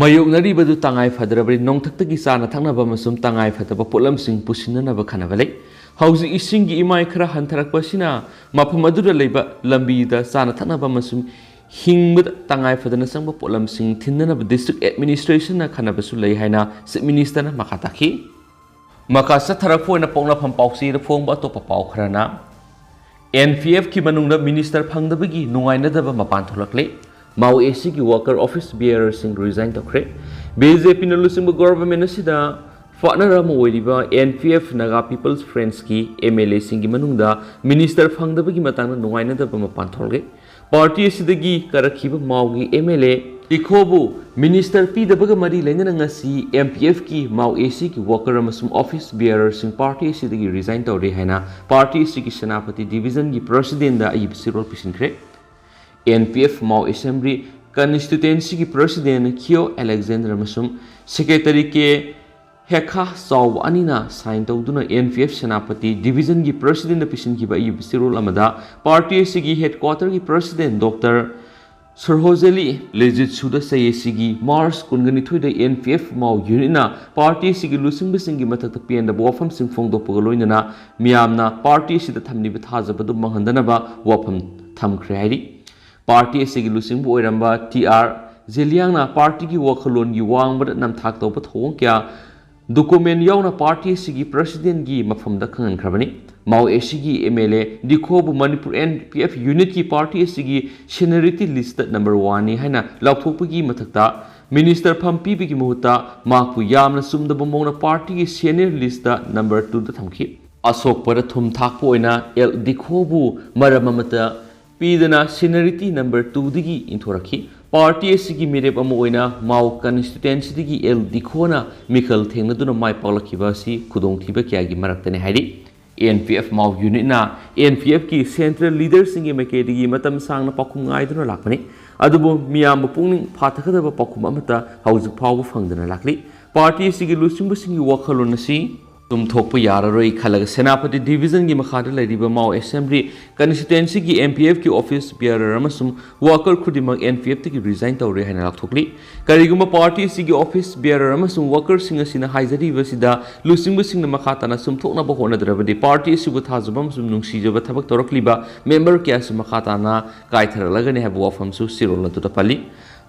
ꯃꯥꯌꯣꯛꯅꯔꯤꯕꯗꯨ ꯇꯉꯥꯏ ꯐꯗ꯭ꯔꯕꯅꯤ꯫ ꯅꯣꯡꯊꯛꯇꯒꯤ ꯆꯥꯅ ꯊꯛꯅꯕ ꯑꯃꯁꯨꯡ ꯇꯉꯥꯏ ꯐꯗꯕ ꯄꯣꯠꯂꯝꯁꯤꯡ ꯄꯨꯁꯤꯟꯅꯅꯕ ꯈꯟꯅꯕ ꯂꯩ꯫ ꯍꯧꯖꯤꯛ ꯏꯁꯤꯡꯒꯤ ꯏꯃꯥꯏ ꯈꯔ ꯍꯟꯊꯔꯛꯄ ꯑꯁꯤꯅ ꯃꯐꯝ ꯑꯗꯨꯗ ꯂꯩꯕ ꯂꯝꯕꯤꯗ ꯆꯥꯅ ꯊꯛꯅꯕ ꯑꯃꯁꯨꯡ ꯍꯤꯡꯕꯗ ꯇꯉꯥꯏ ꯐꯗꯅ ꯆꯪꯕ ꯄꯣꯠꯂꯝꯁꯤꯡ ꯊꯤꯟꯅꯅꯕ ꯗꯤꯁꯇ꯭ꯔꯤꯛ ꯑꯦꯗꯃꯤꯅꯤꯁꯇ꯭ꯔꯦꯁꯟꯅ ꯈꯟꯅꯕꯁꯨ ꯂꯩ ꯍꯥꯏꯅ ꯆꯤꯐ ꯃꯤꯅꯤꯁꯇꯔꯅ ꯃꯈꯥ ꯇꯥꯈꯤ꯫ ꯃꯈꯥ ꯆꯠꯊꯔꯛꯄ ꯑꯣꯏꯅ ꯄꯣꯛꯅꯐꯝ ꯄꯥꯎꯆꯦꯗ ꯐꯣꯡꯕ ꯑꯇꯣꯞꯄ ꯄꯥꯎ ꯈꯔꯅ, ꯑꯦꯟ ꯄꯤ ꯑꯦꯐꯀꯤ ꯃꯅꯨꯡꯗ ꯃꯤꯅꯤꯁꯇꯔ ꯐꯪꯗꯕꯒꯤ ꯅꯨꯡꯉꯥꯏꯅꯗꯕ ꯃꯄꯥꯟ ꯊꯣꯛꯂꯛꯂꯦ꯫ ꯃꯥꯎ ꯑꯦ ꯁꯤꯒꯤ ꯋꯥꯀꯔ ꯑꯣꯐꯤꯁ ꯕꯤꯌꯔꯁꯤꯡ ꯔꯤꯖꯥꯏꯟ ꯇꯧꯈ꯭ꯔꯦ꯫ ꯕꯤ ꯖꯦ ꯄꯤꯅ ꯂꯨꯆꯤꯡꯕ ꯒꯣꯚꯔꯟꯃꯦꯟꯠ ꯑꯁꯤꯗ ꯄꯥꯔꯠꯅꯔ ꯑꯃ ꯑꯣꯏꯔꯤꯕ N P F Naga peoples ꯐ꯭ꯔꯟꯠꯀꯤ ꯑꯦꯝ ꯑꯦꯜ ꯑꯦꯁꯤꯡꯒꯤ ꯃꯅꯨꯡꯗ ꯃꯤꯅꯤꯁꯇꯔ ꯐꯪꯗꯕꯒꯤ ꯃꯇꯥꯡꯗ ꯅꯨꯡꯉꯥꯏꯅꯗꯕ ꯃꯄꯥꯟ ꯊꯣꯛꯂꯛꯂꯦ꯫ ꯄꯥꯔꯇꯤ ꯑꯁꯤꯗꯒꯤ ꯀꯥꯔꯛꯈꯤꯕ ꯃꯥꯎꯒꯤ ꯑꯦꯝ ꯑꯦꯜ ꯑꯦ ꯏꯈꯣꯕꯨ ꯃꯤꯅꯤꯁꯇꯔ ꯄꯤꯗꯕꯒ ꯃꯔꯤ ꯂꯩꯅꯅ ꯉꯁꯤ ꯑꯦꯝ ꯄꯤ ꯑꯦꯐꯀꯤ ꯃꯥꯎ ꯑꯦ ꯁꯤꯒꯤ ꯋꯥꯀꯔ ꯑꯃꯁꯨꯡ ꯑꯣꯐꯤꯁ ꯕꯤꯌꯔꯔꯁꯤꯡ ꯄꯥꯔꯇꯤ ꯑꯁꯤꯗꯒꯤ ꯔꯤꯖꯥꯏꯟ ꯇꯧꯔꯦ ꯍꯥꯏꯅ ꯄꯥꯔꯇꯤ ꯑꯁꯤꯒꯤ ꯁꯦꯅꯥꯄꯇꯤ ꯗꯤꯕꯤꯖꯟꯒꯤ ꯄ꯭ꯔꯁꯤꯗꯦꯟꯗ ꯑꯏꯕ ꯆꯦꯔꯣꯜ ꯄꯤꯁꯤꯟꯈ꯭ꯔꯦ꯫ And P F Mao assembly ꯀꯟꯁꯇꯤꯇ꯭ꯋꯦꯟꯁꯤꯒꯤ president ꯈꯤꯌꯣ Alexander ꯑꯃꯁꯨꯡ ꯁꯦꯀ꯭ꯔꯦꯇꯔꯤ ꯀꯦ ꯍꯦꯈꯥ ꯆꯥꯎꯕ ꯑꯅꯤꯅ ꯁꯥꯏꯟ ꯇꯧꯗꯨꯅ ꯑꯦꯟ ꯄꯤ ꯑꯦꯐ ꯁꯦꯅꯥꯄꯇꯤ ꯗꯤꯕꯤꯖꯟꯒꯤ ꯄ꯭ꯔꯁꯤꯗꯦꯟꯗ ꯄꯤꯁꯤꯟꯈꯤꯕ ꯑꯏꯕ ꯆꯦꯔꯣꯜ ꯑꯃꯗ ꯄꯥꯔꯇꯤ ꯑꯁꯤꯒꯤ ꯍꯦꯗꯀ꯭ꯋꯥꯇꯔꯒꯤ ꯄ꯭ꯔꯁꯤꯗꯦꯟ ꯗꯣꯛꯇꯔ ꯁꯔꯍꯣꯖꯦꯂꯤ ꯂꯤꯖꯤꯠꯁꯨꯗ ꯆꯍꯤ ꯑꯁꯤꯒꯤ ꯃꯥꯔꯆ ꯀꯨꯟꯒ ꯅꯤꯊꯣꯏꯗ and P F Mao ꯌꯨꯅꯤꯠꯅ party ꯑꯁꯤꯒꯤ ꯂꯨꯆꯤꯡꯕꯁꯤꯡꯒꯤ ꯃꯊꯛꯇ ꯄꯦꯟꯗꯕ ꯋꯥꯐꯝꯁꯤꯡ ꯐꯣꯡꯗꯣꯛꯄꯒ ꯂꯣꯏꯅꯅ ꯃꯤꯌꯥꯝꯅ ꯄꯥꯔꯇꯤ ꯑꯁꯤꯗ ꯊꯝꯂꯤꯕ ꯊꯥꯖꯕꯗꯨ ꯃꯥꯡꯍꯟꯗꯅꯕ ꯋꯥꯐꯝ ꯊꯝꯈ꯭ꯔꯦ ꯍꯥꯏꯔꯤ꯫ ꯄꯥꯔꯇꯤ ꯑꯁꯤꯒꯤ ꯂꯨꯆꯤꯡꯕ ꯑꯣꯏꯔꯝꯕ ꯇꯤ ꯑꯥꯔ ꯖꯦꯂꯤꯌꯥꯡꯅ ꯄꯥꯔꯇꯤꯒꯤ ꯋꯥꯈꯜꯂꯣꯟꯒꯤ ꯋꯥꯡꯃꯗ ꯅꯝꯊꯥꯛ ꯇꯧꯕ ꯊꯧꯑꯣꯡ ꯀꯌꯥ ꯗꯣꯀꯨꯃꯦꯟ ꯌꯥꯎꯅ ꯄꯥꯔꯇꯤ ꯑꯁꯤꯒꯤ ꯄ꯭ꯔꯁꯤꯗꯦꯟꯒꯤ ꯃꯐꯝꯗ ꯈꯪꯍꯟꯈ꯭ꯔꯕꯅꯤ꯫ ꯃꯥꯎ ꯑꯦꯁꯤꯒꯤ ꯑꯦꯝ ꯑꯦꯜ ꯑꯦ ꯗꯤꯈꯣꯕꯨ ꯃꯅꯤꯄꯨꯔ ꯑꯦꯟ ꯄꯤ ꯑꯦꯐ ꯌꯨꯅꯤꯠꯀꯤ ꯄꯥꯔꯇꯤ ꯑꯁꯤꯒꯤ ꯁꯦꯅꯤꯌꯔꯤꯇꯤ ꯂꯤꯁꯇ ꯅꯝꯕꯔ ꯋꯥꯟꯅꯤ ꯍꯥꯏꯅ ꯂꯥꯎꯊꯣꯛꯄꯒꯤ ꯃꯊꯛꯇ, ꯃꯤꯅꯤꯁꯇꯔ ꯐꯝ ꯄꯤꯕꯒꯤ ꯃꯍꯨꯠꯇ ꯃꯍꯥꯛꯄꯨ ꯌꯥꯝꯅ ꯆꯨꯝꯗꯕ ꯃꯑꯣꯡꯗ ꯄꯥꯔꯇꯤꯒꯤ ꯁꯦꯅꯤꯌꯔ ꯂꯤꯁꯇ ꯅꯝꯕꯔ ꯇꯨꯗ ꯊꯝꯈꯤ꯫ ꯑꯁꯣꯛꯄꯗ ꯊꯨꯝ ꯊꯥꯛꯄ ꯑꯣꯏꯅ ꯑꯦꯜ ꯗꯤꯈꯣꯕꯨ ꯃꯔꯝ ꯑꯃꯠꯇ ꯄꯤꯗꯅ ꯁꯦꯅꯤꯌꯔꯤꯇꯤ ꯅꯝꯕꯔ ꯇꯨꯗꯒꯤ ꯏꯟꯊꯣꯔꯛꯈꯤ꯫ ꯄꯥꯔꯇꯤ ꯑꯁꯤꯒꯤ ꯃꯤꯔꯦꯞ ꯑꯃ ꯑꯣꯏꯅ ꯃꯥꯎ ꯀꯟꯁꯇꯤꯇ꯭ꯋꯦꯟꯁꯤꯗꯒꯤ ꯑꯦꯜ ꯗꯤꯈꯣꯅ ꯃꯤꯈꯜ ꯊꯦꯡꯅꯗꯨꯅ ꯃꯥꯏ ꯄꯥꯛꯂꯛꯈꯤꯕ ꯑꯁꯤ ꯈꯨꯗꯣꯡꯊꯤꯕ ꯀꯌꯥꯒꯤ ꯃꯔꯛꯇꯅꯤ ꯍꯥꯏꯔꯤ꯫ And P F Mao ꯌꯨꯅꯤꯠꯅ N P ꯑꯦꯐꯀꯤ central ꯂꯤꯗꯔꯁꯤꯡꯒꯤ ꯃꯥꯏꯀꯩꯗꯒꯤ ꯃꯇꯝ ꯁꯥꯡꯅ ꯄꯥꯎꯈꯨꯝ ꯉꯥꯏꯗꯨꯅ ꯂꯥꯛꯄꯅꯤ꯫ ꯑꯗꯨꯕꯨ ꯃꯤꯌꯥꯝꯕꯨ ꯄꯨꯛꯅꯤꯡ ꯐꯥꯊꯒꯗꯕ ꯄꯥꯎꯈꯨꯝ ꯑꯃꯠꯇ ꯍꯧꯖꯤꯛ ꯐꯥꯎꯕ ꯐꯪꯗꯅ ꯂꯥꯛꯂꯤ꯫ ꯄꯥꯔꯇꯤ ꯑꯁꯤꯒꯤ ꯂꯨꯆꯤꯡꯕꯁꯤꯡꯒꯤ ꯋꯥꯈꯜꯂꯣꯟ ꯑꯁꯤ ꯆꯨꯝꯊꯣꯛꯄ ꯌꯥꯔꯔꯣꯏ ꯈꯜꯂꯒ ꯁꯦꯅꯥꯄꯇꯤ ꯗꯤꯚꯤꯖꯟꯒꯤ ꯃꯈꯥꯗ ꯂꯩꯔꯤꯕ ꯃꯥꯎ ꯑꯦꯁꯦꯝꯕ꯭ꯂꯤ ꯀꯟꯁꯇꯤꯇ꯭ꯋꯦꯟꯁꯤꯒꯤ ꯑꯦꯝ ꯄꯤ ꯑꯦꯐꯀꯤ ꯑꯣꯐꯤꯁ ꯕꯤꯌꯥꯔꯔ ꯑꯃꯁꯨꯡ ꯋꯥꯀꯔ ꯈꯨꯗꯤꯡꯃꯛ ꯑꯦꯟ ꯄꯤ ꯑꯦꯐꯇꯒꯤ ꯔꯤꯖꯥꯏꯟ ꯇꯧꯔꯦ ꯍꯥꯏꯅ ꯂꯥꯎꯊꯣꯛꯂꯤ꯫ ꯀꯔꯤꯒꯨꯝꯕ ꯄꯥꯔꯇꯤ ꯑꯁꯤꯒꯤ ꯑꯣꯐꯤꯁ ꯕꯤꯌꯥꯔꯔ ꯑꯃꯁꯨꯡ ꯋꯥꯀꯔꯁꯤꯡ ꯑꯁꯤꯅ ꯍꯥꯏꯖꯔꯤꯕꯁꯤꯗ ꯂꯨꯆꯤꯡꯕꯁꯤꯡꯅ ꯃꯈꯥ ꯇꯥꯅ ꯆꯨꯝꯊꯣꯛꯅꯕ ꯍꯣꯠꯅꯗ꯭ꯔꯕꯗꯤ ꯄꯥꯔꯇꯤ ꯑꯁꯤꯕꯨ ꯊꯥꯖꯕ ꯑꯃꯁꯨꯡ ꯅꯨꯡꯁꯤꯖꯕ ꯊꯕꯛ ꯇꯧꯔꯛꯂꯤꯕ ꯃꯦꯝꯕꯔ ꯀꯌꯥꯁꯨ ꯃꯈꯥ ꯇꯥꯅ ꯀꯥꯏꯊꯔꯛꯂꯒꯅꯤ ꯍꯥꯏꯕ ꯋꯥꯐꯝꯁꯨ ꯆꯦꯔꯣꯜ ꯑꯗꯨꯗ ꯄꯜꯂꯤ꯫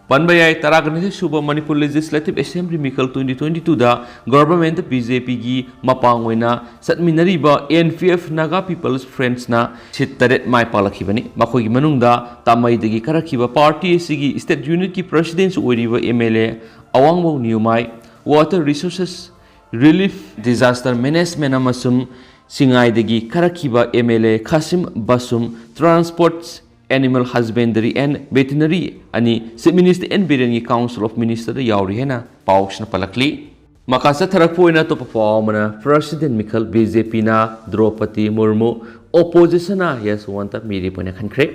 ꯄꯟꯕ ꯌꯥꯏ, ꯇꯔꯥꯒ ꯅꯤꯊꯣꯏ ꯁꯨꯕ ꯃꯅꯤꯄꯨꯔ ꯂꯦꯖꯤꯁꯂꯦꯇꯤꯚ ꯑꯦꯁꯦꯝꯕ꯭ꯂꯤ ꯃꯤꯈꯜ ꯇ꯭ꯋꯦꯟꯇꯤ ꯇ꯭ꯋꯦꯟꯇꯤ ꯇꯨꯗ ꯒꯣꯚꯔꯟꯃꯦꯟꯠꯇ ꯕꯤ ꯖꯦ ꯄꯤꯒꯤ ꯃꯄꯥꯡ ꯑꯣꯏꯅ ꯆꯠꯃꯤꯟꯅꯔꯤꯕ N P F Naga peoples ꯐ꯭ꯔꯟꯠꯅ ꯁꯤꯠ ꯇꯔꯦꯠ ꯃꯥꯏ ꯄꯥꯛꯂꯛꯈꯤꯕꯅꯤ꯫ ꯃꯈꯣꯏꯒꯤ ꯃꯅꯨꯡꯗ ꯇꯥꯃꯩꯗꯒꯤ ꯀꯥꯔꯛꯈꯤꯕ ꯄꯥꯔꯇꯤ ꯑꯁꯤꯒꯤ ꯁ꯭ꯇꯦꯠ ꯌꯨꯅꯤꯠꯀꯤ ꯄ꯭ꯔꯁꯤꯗꯦꯟꯠꯁꯨ ꯑꯣꯏꯔꯤꯕ M L A Awangbou Newmai, water ꯔꯤꯁꯣꯔꯁꯦꯁ, ꯔꯤꯂꯤꯐ, ꯗꯤꯖꯥꯁꯇꯔ ꯃꯦꯅꯦꯖꯃꯦꯟꯠ ꯑꯃꯁꯨꯡ ꯁꯤꯡꯉꯥꯏꯗꯒꯤ ꯀꯥꯔꯛꯈꯤꯕ M L A Khashim Vashum, transport, animal husbandry and veterinary ꯑꯅꯤ ꯆꯤꯐ ꯃꯤꯅꯤꯁꯇꯔ ꯑꯦꯟ ꯕꯤꯔꯦꯟꯒꯤ ꯀꯥꯎꯟꯁꯤꯜ ꯑꯣꯐ ꯃꯤꯅꯤꯁꯇꯔꯗ ꯌꯥꯎꯔꯤ ꯍꯥꯏꯅ ꯄꯥꯎꯁꯤꯅ ꯄꯜꯂꯛꯂꯤ꯫ ꯃꯈꯥ ꯆꯠꯊꯔꯛꯄ ꯑꯣꯏꯅ ꯑꯇꯣꯞꯄ ꯄꯥꯎ ꯑꯃꯅ, ꯄ꯭ꯔꯁꯤꯗꯦꯟ ꯃꯤꯈꯜ ꯕꯤ ꯖꯦ ꯄꯤꯅ ꯗ꯭ꯔꯧꯄꯗꯤ ꯃꯨꯔꯃꯨ ꯑꯣꯄꯣꯖꯤꯁꯟꯅ ꯌꯦꯁꯋꯟꯇ ꯃꯤꯔꯦꯞ ꯑꯣꯏꯅ ꯈꯟꯈ꯭ꯔꯦ꯫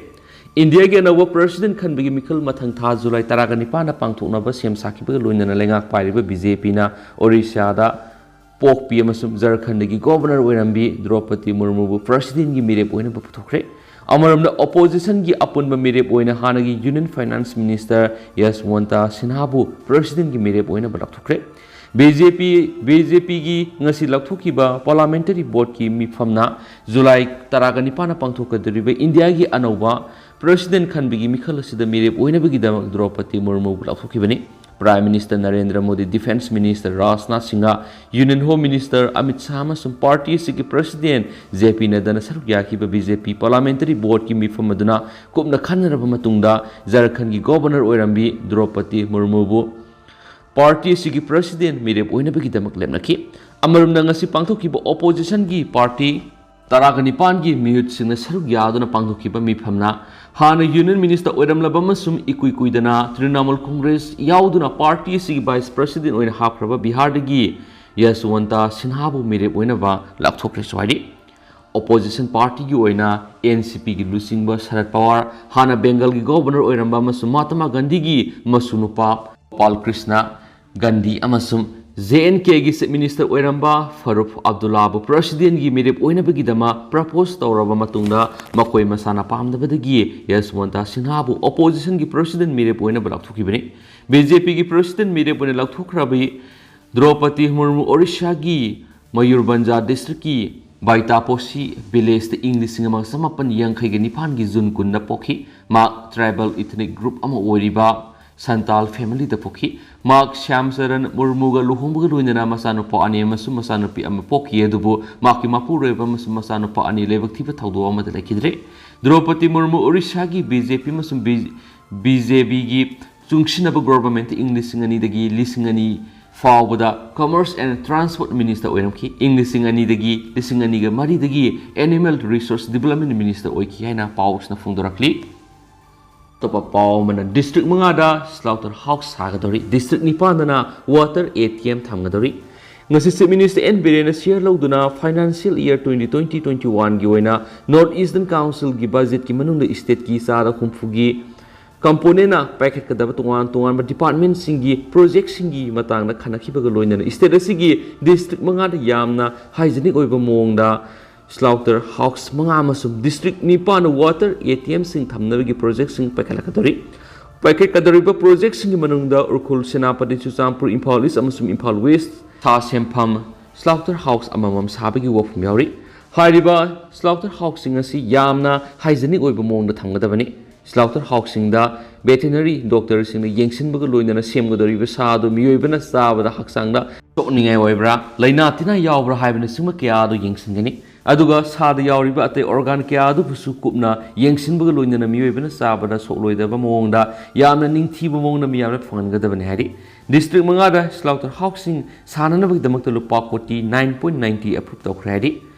ꯏꯟꯗꯤꯌꯥꯒꯤ ꯑꯅꯧꯕ ꯄ꯭ꯔꯁꯤꯗꯦꯟ ꯈꯟꯕꯒꯤ ꯃꯤꯈꯜ ꯃꯊꯪ ꯊꯥ ꯖꯨꯂꯥꯏ ꯇꯔꯥꯒ ꯅꯤꯄꯥꯟꯗ ꯄꯥꯡꯊꯣꯛꯅꯕ ꯁꯦꯝ ꯁꯥꯈꯤꯕꯒ ꯂꯣꯏꯅꯅ ꯂꯩꯉꯥꯛ ꯄꯥꯏꯔꯤꯕ ꯕꯤ ꯖꯦ ꯄꯤꯅ ꯑꯣꯔꯤꯁꯥꯗ ꯄꯣꯛꯄꯤ ꯑꯃꯁꯨꯡ ꯖꯔꯈꯟꯗꯒꯤ ꯒꯣꯚꯔꯅꯔ ꯑꯣꯏꯔꯝꯕꯤ ꯗ꯭ꯔꯧꯄꯗꯤ ꯃꯨꯔꯃꯨꯕꯨ ꯄ꯭ꯔꯁꯤꯗꯦꯟꯒꯤ ꯃꯤꯔꯦꯞ ꯑꯣꯏꯅꯕ ꯄꯨꯊꯣꯛꯈ꯭ꯔꯦ꯫ ꯑꯃꯔꯣꯝꯗ, oppositionꯒꯤ ꯑꯄꯨꯟꯕ ꯃꯤꯔꯦꯞ ꯑꯣꯏꯅ ꯍꯥꯟꯅꯒꯤ Union Finance Minister ꯌꯁꯋꯟꯇ ꯁꯤꯟꯍꯥꯕꯨ Presidentꯀꯤ ꯃꯤꯔꯦꯞ ꯑꯣꯏꯅꯕ ꯂꯥꯎꯊꯣꯛꯈ꯭ꯔꯦ꯫ BJP, BJPꯒꯤ ꯉꯁꯤ ꯂꯥꯎꯊꯣꯛꯈꯤꯕ Parliamentary Voteꯀꯤ ꯃꯤꯐꯝꯅ ꯖꯨꯂꯥꯏ ꯇꯔꯥꯒ ꯅꯤꯄꯥꯟꯗ ꯄꯥꯡꯊꯣꯛꯀꯗꯧꯔꯤꯕ ꯏꯟꯗꯤꯌꯥꯒꯤ ꯑꯅꯧꯕ President ꯈꯟꯕꯒꯤ ꯃꯤꯈꯜ ꯑꯁꯤꯗ ꯃꯤꯔꯦꯞ ꯑꯣꯏꯅꯕꯒꯤꯗꯃꯛ ꯗ꯭ꯔꯧꯄꯗꯤ ꯃꯨꯔꯃꯨꯕꯨ ꯂꯥꯎꯊꯣꯛꯈꯤꯕꯅꯤ꯫ Prime Minister Narendra Modi, Defence Minister Rajnath Singh, Union Home Minister Amit Shah ꯑꯃꯁꯨꯡ party ꯑꯁꯤꯒꯤ President JP ꯅꯗ꯭ꯗꯥꯅ ꯁꯔꯨꯛ ꯌꯥꯈꯤꯕ BJP Parliamentary Voteꯀꯤ ꯃꯤꯐꯝ ꯑꯗꯨꯅ ꯀꯨꯞꯅ ꯈꯟꯅꯔꯕ ꯃꯇꯨꯡꯗ ꯖꯔꯈꯟꯒꯤ Governor ꯑꯣꯏꯔꯝꯕꯤ ꯗ꯭ꯔꯧꯄꯗꯤ ꯃꯨꯔꯃꯨꯕꯨ party ꯑꯁꯤꯒꯤ President ꯃꯤꯔꯦꯞ ꯑꯣꯏꯅꯕꯒꯤꯗꯃꯛ ꯂꯦꯞꯅꯈꯤ꯫ ꯑꯃꯔꯣꯝꯗ, ꯉꯁꯤ ꯄꯥꯡꯊꯣꯛꯈꯤꯕ oppositionꯒꯤ party ꯇꯔꯥꯒ ꯅꯤꯄꯥꯟꯒꯤ ꯃꯤꯍꯨꯠꯁꯤꯡꯅ ꯁꯔꯨꯛ ꯌꯥꯗꯨꯅ ꯄꯥꯡꯊꯣꯛꯈꯤꯕ ꯃꯤꯐꯝꯅ ꯍꯥꯟꯅ Union Minister ꯑꯣꯏꯔꯝꯂꯕ ꯑꯃꯁꯨꯡ ꯏꯀꯨꯏ ꯀꯨꯏꯗꯅ Trinamool Congress ꯌꯥꯎꯗꯨꯅ party ꯑꯁꯤꯒꯤ Vice President ꯑꯣꯏꯅ ꯍꯥꯞꯈ꯭ꯔꯕ ꯕꯤꯍꯥꯔꯗꯒꯤ ꯌꯁꯋꯟꯇ ꯁꯤꯟꯍꯥꯕꯨ ꯃꯤꯔꯦꯞ ꯑꯣꯏꯅꯕ ꯂꯥꯎꯊꯣꯛꯈ꯭ꯔꯦꯁꯨ ꯍꯥꯏꯔꯤ꯫ Opposition partyꯒꯤ ꯑꯣꯏꯅ NCPꯒꯤ ꯂꯨꯆꯤꯡꯕ ꯁꯔꯠ ꯄꯋꯥꯔ, ꯍꯥꯟꯅ ꯕꯦꯡꯒꯜꯒꯤ Governor ꯑꯣꯏꯔꯝꯕ ꯑꯃꯁꯨꯡ ꯃꯍꯥꯇꯃꯥ ꯒꯥꯟꯙꯤꯒꯤ ꯃꯁꯨ ꯅꯨꯄꯥ ꯒꯣꯄꯥꯜ ꯀ꯭ꯔꯤꯁꯅ ꯒꯥꯟꯙꯤ ꯑꯃꯁꯨꯡ JNKꯒꯤ Chief Minister ꯑꯣꯏꯔꯝꯕ ꯐꯔꯨꯈ ꯑꯕꯗꯨꯜꯂꯥꯕꯨ Presidentꯒꯤ ꯃꯤꯔꯦꯞ ꯑꯣꯏꯅꯕꯒꯤꯗꯃꯛ propose ꯇꯧꯔꯕ ꯃꯇꯨꯡꯗ, ꯃꯈꯣꯏ ꯃꯁꯥꯅ ꯄꯥꯝꯗꯕꯗꯒꯤ ꯌꯁꯋꯟꯇ ꯁꯤꯟꯍꯥꯕꯨ oppositionꯒꯤ President ꯃꯤꯔꯦꯞ ꯑꯣꯏꯅꯕ ꯂꯥꯎꯊꯣꯛꯈꯤꯕꯅꯤ꯫ BJPꯒꯤ President ꯃꯤꯔꯦꯞ ꯑꯣꯏꯅ ꯂꯥꯎꯊꯣꯛꯈ꯭ꯔꯕꯤ ꯗ꯭ꯔꯧꯄꯗꯤ ꯃꯨꯔꯃꯨ ꯑꯣꯔꯤꯁꯥꯒꯤ ꯃꯌꯨꯔꯚꯟꯖ Districtꯀꯤ ꯕꯥꯏꯇꯥꯄꯣꯁꯤ Villageꯇ ꯏꯪ ꯂꯤꯁꯤꯡ ꯑꯃꯒ ꯆꯃꯥꯄꯟ ꯌꯥꯡꯈꯩꯒ ꯅꯤꯄꯥꯟꯒꯤ ꯖꯨꯟ ꯀꯨꯟꯗ ꯄꯣꯛꯈꯤ꯫ ꯃꯍꯥꯛ tribal ethnic group ꯑꯃ ꯑꯣꯏꯔꯤꯕ ꯁꯟꯇꯥꯜ familyꯗ ꯄꯣꯛꯈꯤ꯫ ꯃꯍꯥꯛ ꯁ꯭ꯌꯥꯝ ꯆꯔꯟ ꯃꯨꯔꯃꯨꯒ ꯂꯨꯍꯣꯡꯕꯒ ꯂꯣꯏꯅꯅ ꯃꯆꯥꯅꯨꯄꯥ ꯑꯅꯤ ꯑꯃꯁꯨꯡ ꯃꯆꯥꯅꯨꯄꯤ ꯑꯃ ꯄꯣꯛꯈꯤ, ꯑꯗꯨꯕꯨ ꯃꯍꯥꯛꯀꯤ ꯃꯄꯨꯔꯣꯏꯕ ꯑꯃꯁꯨꯡ ꯃꯆꯥꯅꯨꯄꯥ ꯑꯅꯤ ꯂꯥꯏꯕꯛ ꯊꯤꯕ ꯊꯧꯗꯣꯛ ꯑꯃꯗ ꯂꯩꯈꯤꯗ꯭ꯔꯦ꯫ ꯗ꯭ꯔꯧꯄꯗꯤ ꯃꯨꯔꯃꯨ ꯑꯣꯔꯤꯁꯥꯒꯤ BJP ꯑꯃꯁꯨꯡ ꯕꯤ-, BJPꯒꯤ ꯆꯨꯡꯁꯤꯟꯅꯕ governmentꯇ ꯏꯪ ꯂꯤꯁꯤꯡ ꯑꯅꯤꯗꯒꯤ ꯂꯤꯁꯤꯡ ꯑꯅꯤ ꯐꯥꯎꯕꯗ Commerce and Transport Minister ꯑꯣꯏꯔꯝꯈꯤ꯫ ꯏꯪ ꯂꯤꯁꯤꯡ ꯑꯅꯤꯗꯒꯤ ꯂꯤꯁꯤꯡ ꯑꯅꯤꯒ ꯃꯔꯤꯗꯒꯤ Animal Resource Development Minister ꯑꯣꯏꯈꯤ ꯍꯥꯏꯅ ꯄꯥꯎꯁꯤꯅ ꯐꯣꯡꯗꯣꯔꯛꯂꯤ꯫ ꯑꯇꯣꯞꯄ ꯄꯥꯎ ꯑꯃꯅ, district ꯃꯉꯥꯗ slaughter house ꯁꯥꯒꯗꯧꯔꯤ, district ꯅꯤꯄꯥꯟꯗꯅ water ATM ꯊꯝꯒꯗꯧꯔꯤ꯫ ꯉꯁꯤ Chief Minister ꯑꯦꯟ ꯕꯤꯔꯦꯟꯅ share ꯂꯧꯗꯨꯅ financial year twenty twenty twenty-oneꯒꯤ ꯑꯣꯏꯅ North Eastern Councilꯒꯤ budgetꯀꯤ ꯃꯅꯨꯡꯗ stateꯀꯤ ꯆꯥꯗ ꯍꯨꯝꯐꯨꯒꯤ componentꯅ ꯄꯥꯏꯈꯠꯀꯗꯕ ꯇꯣꯉꯥꯟ ꯇꯣꯉꯥꯟꯕ departmentꯁꯤꯡꯒꯤ projectꯁꯤꯡꯒꯤ ꯃꯇꯥꯡꯗ ꯈꯟꯅꯈꯤꯕꯒ ꯂꯣꯏꯅꯅ state ꯑꯁꯤꯒꯤ district ꯃꯉꯥꯗ ꯌꯥꯝꯅ hygienic ꯑꯣꯏꯕ ꯃꯑꯣꯡꯗ Slaughter house ꯃꯉꯥ ꯑꯃꯁꯨꯡ district ꯅꯤꯄꯥꯟꯗ water ATMꯁꯤꯡ ꯊꯝꯅꯕꯒꯤ projectꯁꯤꯡ ꯄꯥꯏꯈꯠꯂꯛꯀꯗꯧꯔꯤ꯫ ꯄꯥꯏꯈꯠꯀꯗꯧꯔꯤꯕ projectꯁꯤꯡꯒꯤ ꯃꯅꯨꯡꯗ ꯎꯈ꯭ꯔꯨꯜ, ꯁꯦꯅꯥꯄꯇꯤ, ꯆꯨꯔꯆꯥꯟꯄꯨꯔ, ꯏꯝꯐꯥꯜ East ꯑꯃꯁꯨꯡ ꯏꯝꯐꯥꯜ West ꯁꯥ ꯁꯦꯝꯐꯝ slaughter house ꯑꯃꯃꯝ ꯁꯥꯕꯒꯤ ꯋꯥꯐꯝ ꯌꯥꯎꯔꯤ꯫ ꯍꯥꯏꯔꯤꯕ slaughter houseꯁꯤꯡ ꯑꯁꯤ ꯌꯥꯝꯅ hygienic ꯑꯣꯏꯕ ꯃꯑꯣꯡꯗ ꯊꯝꯒꯗꯕꯅꯤ꯫ Slaughter houseꯁꯤꯡꯗ veterinary doctorꯁꯤꯡꯅ ꯌꯦꯡꯁꯤꯟꯕꯒ ꯂꯣꯏꯅꯅ ꯁꯦꯝꯒꯗꯧꯔꯤꯕ ꯁꯥ ꯑꯗꯨ ꯃꯤꯑꯣꯏꯕꯅ ꯆꯥꯕꯗ ꯍꯛꯆꯥꯡꯗ ꯁꯣꯛꯅꯤꯡꯉꯥꯏ ꯑꯣꯏꯕ꯭ꯔꯥ, ꯂꯥꯏꯅꯥ ꯇꯤꯟꯅꯥ ꯌꯥꯎꯕ꯭ꯔꯥ ꯍꯥꯏꯕꯅꯆꯤꯡꯕ ꯀꯌꯥ ꯑꯗꯨ ꯌꯦꯡꯁꯤꯟꯒꯅꯤ꯫ ꯑꯗꯨꯒ ꯁꯥꯗ ꯌꯥꯎꯔꯤꯕ ꯑꯇꯩ organ ꯀꯌꯥ ꯑꯗꯨꯕꯨꯁꯨ ꯀꯨꯞꯅ ꯌꯦꯡꯁꯤꯟꯕꯒ ꯂꯣꯏꯅꯅ ꯃꯤꯑꯣꯏꯕꯅ ꯆꯥꯕꯗ ꯁꯣꯛꯂꯣꯏꯗꯕ ꯃꯑꯣꯡꯗ ꯌꯥꯝꯅ ꯅꯤꯡꯊꯤꯕ ꯃꯑꯣꯡꯗ ꯃꯤꯌꯥꯝꯅ ꯐꯪꯍꯟꯒꯗꯕꯅꯤ ꯍꯥꯏꯔꯤ꯫ District ꯃꯉꯥꯗ slaughter houseꯁꯤꯡ ꯁꯥꯅꯅꯕꯒꯤꯗꯃꯛꯇ ꯂꯨꯄꯥ ꯀꯣꯇꯤ nine point ninety approve ꯇꯧꯈ꯭ꯔꯦ ꯍꯥꯏꯔꯤ꯫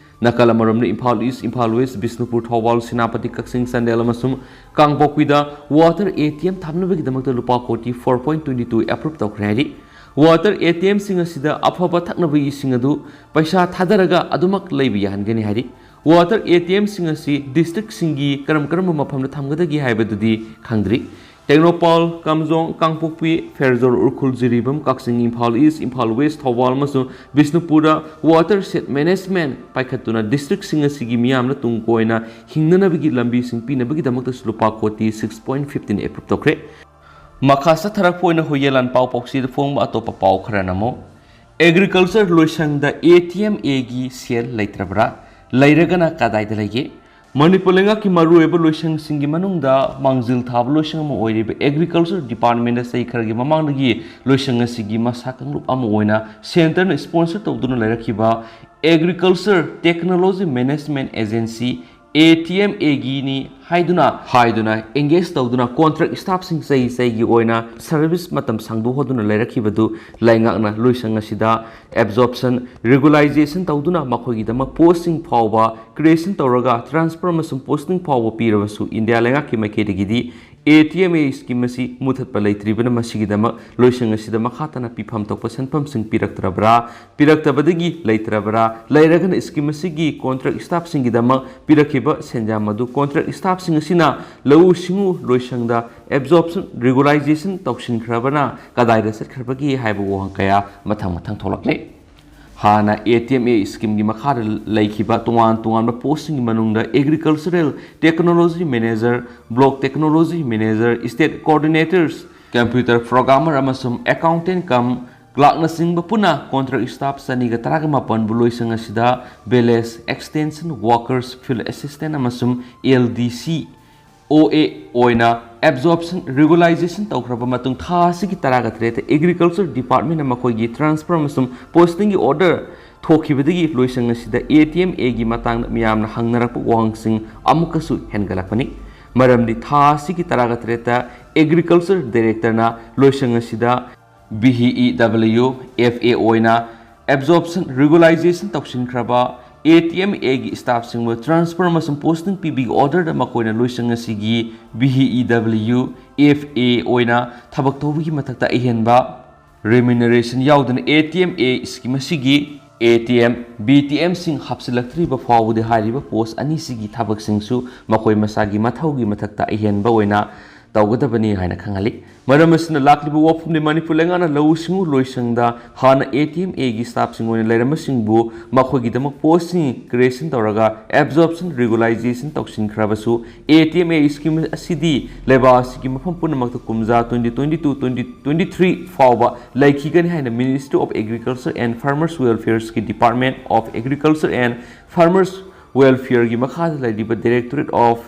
ꯅꯥꯀꯜ ꯑꯃꯔꯣꯝꯗ ꯏꯝꯐꯥꯜ East, ꯏꯝꯐꯥꯜ West, ꯕꯤꯁꯅꯨꯄꯨꯔ, ꯊꯧꯕꯥꯜ, ꯁꯦꯅꯥꯄꯇꯤ, ꯀꯛꯆꯤꯡ, ꯆꯥꯟꯗꯦꯜ ꯑꯃꯁꯨꯡ ꯀꯥꯡꯄꯣꯛꯄꯤꯗ water ATM ꯊꯝꯅꯕꯒꯤꯗꯃꯛꯇ ꯂꯨꯄꯥ ꯀꯣꯇꯤ four point twenty two approve ꯇꯧꯈ꯭ꯔꯦ ꯍꯥꯏꯔꯤ꯫ Water ATMꯁꯤꯡ ꯑꯁꯤꯗ ꯑꯐꯕ ꯊꯛꯅꯕ ꯏꯁꯤꯡ ꯑꯗꯨ ꯄꯩꯁꯥ ꯊꯥꯗꯔꯒ ꯑꯗꯨꯃꯛ ꯂꯩꯕ ꯌꯥꯍꯟꯒꯅꯤ ꯍꯥꯏꯔꯤ꯫ Water ATMꯁꯤꯡ ꯑꯁꯤ districtꯁꯤꯡꯒꯤ ꯀꯔꯝ ꯀꯔꯝꯕ ꯃꯐꯝꯗ ꯊꯝꯒꯗꯒꯦ ꯍꯥꯏꯕꯗꯨꯗꯤ ꯈꯪꯗ꯭ꯔꯤ꯫ ꯇꯦꯡꯅꯧꯄꯜ, ꯀꯥꯝꯖꯣꯡ, ꯀꯥꯡꯄꯣꯛꯄꯤ, ꯐꯦꯔꯖꯣꯔ, ꯎꯈ꯭ꯔꯨꯜ, ꯖꯤꯔꯤꯕꯥꯝ, ꯀꯛꯆꯤꯡ, ꯏꯝꯐꯥꯜ East, ꯏꯝꯐꯥꯜ West, ꯊꯧꯕꯥꯜ ꯑꯃꯁꯨꯡ ꯕꯤꯁꯅꯨꯄꯨꯔꯗ watershed management ꯄꯥꯏꯈꯠꯇꯨꯅ districtꯁꯤꯡ ꯑꯁꯤꯒꯤ ꯃꯤꯌꯥꯝꯅ ꯇꯨꯡ ꯀꯣꯏꯅ ꯍꯤꯡꯅꯅꯕꯒꯤ ꯂꯝꯕꯤꯁꯤꯡ ꯄꯤꯅꯕꯒꯤꯗꯃꯛꯇꯁꯨ ꯂꯨꯄꯥ ꯀꯣꯇꯤ six point fifteen approve ꯇꯧꯈ꯭ꯔꯦ꯫ ꯃꯈꯥ ꯆꯠꯊꯔꯛꯄ ꯑꯣꯏꯅ ꯍꯨꯏꯌꯦꯟ ꯂꯥꯟ ꯄꯥꯎ ꯄꯥꯎꯆꯦꯗ ꯐꯣꯡꯕ ꯑꯇꯣꯞꯄ ꯄꯥꯎ ꯈꯔꯅ ꯑꯃꯨꯛ, Agriculture ꯂꯣꯏꯁꯪꯗ ATMAꯒꯤ ꯁꯦꯜ ꯂꯩꯇ꯭ꯔꯕ꯭ꯔꯥ? ꯂꯩꯔꯒꯅ ꯀꯗꯥꯏꯗ ꯂꯩꯒꯦ? ꯃꯅꯤꯄꯨꯔ ꯂꯩꯉꯥꯛꯀꯤ ꯃꯔꯨꯑꯣꯏꯕ ꯂꯣꯏꯁꯪꯁꯤꯡꯒꯤ ꯃꯅꯨꯡꯗ ꯃꯥꯡꯖꯤꯜ ꯊꯥꯕ ꯂꯣꯏꯁꯪ ꯑꯃ ꯑꯣꯏꯔꯤꯕ Agriculture Departmentꯇ ꯆꯍꯤ ꯈꯔꯒꯤ ꯃꯃꯥꯡꯗꯒꯤ ꯂꯣꯏꯁꯪ ꯑꯁꯤꯒꯤ ꯃꯁꯥ ꯀꯥꯡꯂꯨꯞ ꯑꯃ ꯑꯣꯏꯅ centreꯅ sponsor ꯇꯧꯗꯨꯅ ꯂꯩꯔꯛꯈꯤꯕ Agriculture Technology Management Agency, ATMAꯒꯤꯅꯤ ꯍꯥꯏꯗꯨꯅ, ꯍꯥꯏꯗꯨꯅ engage ꯇꯧꯗꯨꯅ contract staffꯁꯤꯡ ꯆꯍꯤ ꯆꯍꯤꯒꯤ ꯑꯣꯏꯅ service ꯃꯇꯝ ꯁꯥꯡꯗꯣꯛꯍꯟꯗꯨꯅ ꯂꯩꯔꯛꯈꯤꯕꯗꯨ ꯂꯩꯉꯥꯛꯅ ꯂꯣꯏꯁꯪ ꯑꯁꯤꯗ absorption, regularization ꯇꯧꯗꯨꯅ ꯃꯈꯣꯏꯒꯤꯗꯃꯛ postꯁꯤꯡ ꯐꯥꯎꯕ creation ꯇꯧꯔꯒ transfer ꯑꯃꯁꯨꯡ posting ꯐꯥꯎꯕ ꯄꯤꯔꯕꯁꯨ ꯏꯟꯗꯤꯌꯥ ꯂꯩꯉꯥꯛꯀꯤ ꯃꯥꯏꯀꯩꯗꯒꯤꯗꯤ ATMA scheme ꯑꯁꯤ ꯃꯨꯊꯠꯄ ꯂꯩꯇ꯭ꯔꯤꯕꯅ ꯃꯁꯤꯒꯤꯗꯃꯛ ꯂꯣꯏꯁꯪ ꯑꯁꯤꯗ ꯃꯈꯥ ꯇꯥꯅ ꯄꯤꯐꯝ ꯊꯣꯛꯄ ꯁꯦꯟꯐꯝꯁꯤꯡ ꯄꯤꯔꯛꯇ꯭ꯔꯕ꯭ꯔꯥ? ꯄꯤꯔꯛꯇꯕꯗꯒꯤ ꯂꯩꯇ꯭ꯔꯕ꯭ꯔꯥ? ꯂꯩꯔꯒꯅ scheme ꯑꯁꯤꯒꯤ contract staffꯁꯤꯡꯒꯤꯗꯃꯛ ꯄꯤꯔꯛꯈꯤꯕ ꯁꯦꯟꯖꯥ ꯃꯗꯨ contract staffꯁꯤꯡ ꯑꯁꯤꯅ ꯂꯧꯎ ꯁꯤꯡꯎ ꯂꯣꯏꯁꯪꯗ absorption, regularization ꯇꯧꯁꯤꯟꯈ꯭ꯔꯕꯅ ꯀꯗꯥꯏꯗ ꯆꯠꯈ꯭ꯔꯕꯒꯦ ꯍꯥꯏꯕ ꯋꯥꯍꯪ ꯀꯌꯥ ꯃꯊꯪ ꯃꯊꯪ ꯊꯣꯛꯂꯛꯂꯦ꯫ ꯍꯥꯟꯅ A T M A schemeꯒꯤ ꯃꯈꯥꯗ ꯂꯩꯈꯤꯕ ꯇꯣꯉꯥꯟ ꯇꯣꯉꯥꯟꯕ postꯁꯤꯡꯒꯤ ꯃꯅꯨꯡꯗ Agricultural Technology Manager, Block Technology Manager, State Coordinators, Computer Programmer ꯑꯃꯁꯨꯡ Accountant cum Clerkꯅꯆꯤꯡꯕ ꯄꯨꯟꯅ contract staff ꯆꯅꯤꯒ ꯇꯔꯥꯒ ꯃꯥꯄꯟꯕꯨ ꯂꯣꯏꯁꯪ ꯑꯁꯤꯗ Village Extension Workers, Field Assistant ꯑꯃꯁꯨꯡ L D C, O A ꯑꯣꯏꯅ absorption regularization ꯇꯧꯈ꯭ꯔꯕ ꯃꯇꯨꯡ, ꯊꯥ ꯑꯁꯤꯒꯤ ꯇꯔꯥꯒ ꯇꯔꯦꯠꯇ Agriculture Departmentꯅ ꯃꯈꯣꯏꯒꯤ transfer ꯑꯃꯁꯨꯡ postingꯒꯤ order ꯊꯣꯛꯈꯤꯕꯗꯒꯤ ꯂꯣꯏꯁꯪ ꯑꯁꯤꯗ A T M Aꯒꯤ ꯃꯇꯥꯡꯗ ꯃꯤꯌꯥꯝꯅ ꯍꯪꯅꯔꯛꯄ ꯋꯥꯍꯪꯁꯤꯡ ꯑꯃꯨꯛꯀꯁꯨ ꯍꯦꯟꯒꯠꯂꯛꯄꯅꯤ꯫ ꯃꯔꯝꯗꯤ ꯊꯥ ꯑꯁꯤꯒꯤ ꯇꯔꯥꯒ ꯇꯔꯦꯠꯇ Agriculture Directorꯅ ꯂꯣꯏꯁꯪ ꯑꯁꯤꯗ B E W F A ꯑꯣꯏꯅ absorption regularization ꯇꯧꯁꯤꯟꯈ꯭ꯔꯕ A T M Aꯒꯤ staffꯁꯤꯡꯕꯨ transfer ꯑꯃꯁꯨꯡ posting ꯄꯤꯕꯒꯤ orderꯗ ꯃꯈꯣꯏꯅ ꯂꯣꯏꯁꯪ ꯑꯁꯤꯒꯤ B E W F A ꯑꯣꯏꯅ ꯊꯕꯛ ꯇꯧꯕꯒꯤ ꯃꯊꯛꯇ ꯑꯍꯦꯟꯕ remuneration ꯌꯥꯎꯗꯅ A T M A scheme ꯑꯁꯤꯒꯤ A T M, B T Mꯁꯤꯡ ꯍꯥꯞꯆꯤꯜꯂꯛꯇ꯭ꯔꯤꯕ ꯐꯥꯎꯕꯗꯤ ꯍꯥꯏꯔꯤꯕ post ꯑꯅꯤꯁꯤꯒꯤ ꯊꯕꯛꯁꯤꯡꯁꯨ ꯃꯈꯣꯏ ꯃꯁꯥꯒꯤ ꯃꯊꯧꯒꯤ ꯃꯊꯛꯇ ꯑꯍꯦꯟꯕ ꯑꯣꯏꯅ ꯇꯧꯒꯗꯕꯅꯤ ꯍꯥꯏꯅ ꯈꯪꯍꯜꯂꯤ꯫ ꯃꯔꯝ ꯑꯁꯤꯅ ꯂꯥꯛꯂꯤꯕ ꯋꯥꯐꯝꯗꯤ ꯃꯅꯤꯄꯨꯔ ꯂꯩꯉꯥꯛꯅ ꯂꯧꯎ ꯁꯤꯡꯎ ꯂꯣꯏꯁꯪꯗ ꯍꯥꯟꯅ A T M Aꯒꯤ staffꯁꯤꯡ ꯑꯣꯏꯅ ꯂꯩꯔꯝꯕꯁꯤꯡꯕꯨ ꯃꯈꯣꯏꯒꯤꯗꯃꯛ postꯁꯤꯡ creation ꯇꯧꯔꯒ absorption regularization ꯇꯧꯁꯤꯟꯈ꯭ꯔꯕꯁꯨ, A T M A scheme ꯑꯁꯤꯗꯤ ꯂꯩꯕꯥꯛ ꯑꯁꯤꯒꯤ ꯃꯐꯝ ꯄꯨꯝꯅꯃꯛꯇ ꯀꯨꯝꯖꯥ twenty twenty-two, twenty twenty-three ꯐꯥꯎꯕ ꯂꯩꯈꯤꯒꯅꯤ ꯍꯥꯏꯅ Ministry of Agriculture and Farmers Welfareꯒꯤ Department of Agriculture and Farmers Welfareꯒꯤ ꯃꯈꯥꯗ ꯂꯩꯔꯤꯕ Directorate of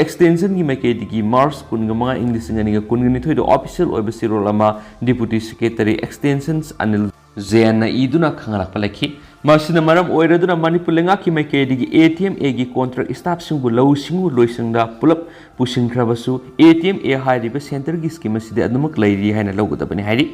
Extensionꯒꯤ ꯃꯥꯏꯀꯩꯗꯒꯤ March ꯀꯨꯟꯒ ꯃꯉꯥ, ꯏꯪ ꯂꯤꯁꯤꯡ ꯑꯅꯤꯒ ꯀꯨꯟꯒ ꯅꯤꯊꯣꯏꯗ official ꯑꯣꯏꯕ ꯆꯦꯔꯣꯜ ꯑꯃ Deputy Secretary Extensions ꯑꯅꯤꯜ ꯖꯦꯟꯅ ꯏꯗꯨꯅ ꯈꯪꯍꯜꯂꯛꯄ ꯂꯩꯈꯤ꯫ ꯃꯁꯤꯅ ꯃꯔꯝ ꯑꯣꯏꯔꯗꯨꯅ ꯃꯅꯤꯄꯨꯔ ꯂꯩꯉꯥꯛꯀꯤ ꯃꯥꯏꯀꯩꯗꯒꯤ A T M Aꯒꯤ contract staffꯁꯤꯡꯕꯨ ꯂꯧꯎ ꯁꯤꯡꯎ ꯂꯣꯏꯁꯪꯗ ꯄꯨꯂꯞ ꯄꯨꯁꯤꯟꯈ꯭ꯔꯕꯁꯨ, A T M A ꯍꯥꯏꯔꯤꯕ centreꯒꯤ scheme ꯑꯁꯤꯗꯤ ꯑꯗꯨꯃꯛ ꯂꯩꯔꯤ ꯍꯥꯏꯅ ꯂꯧꯒꯗꯕꯅꯤ ꯍꯥꯏꯔꯤ꯫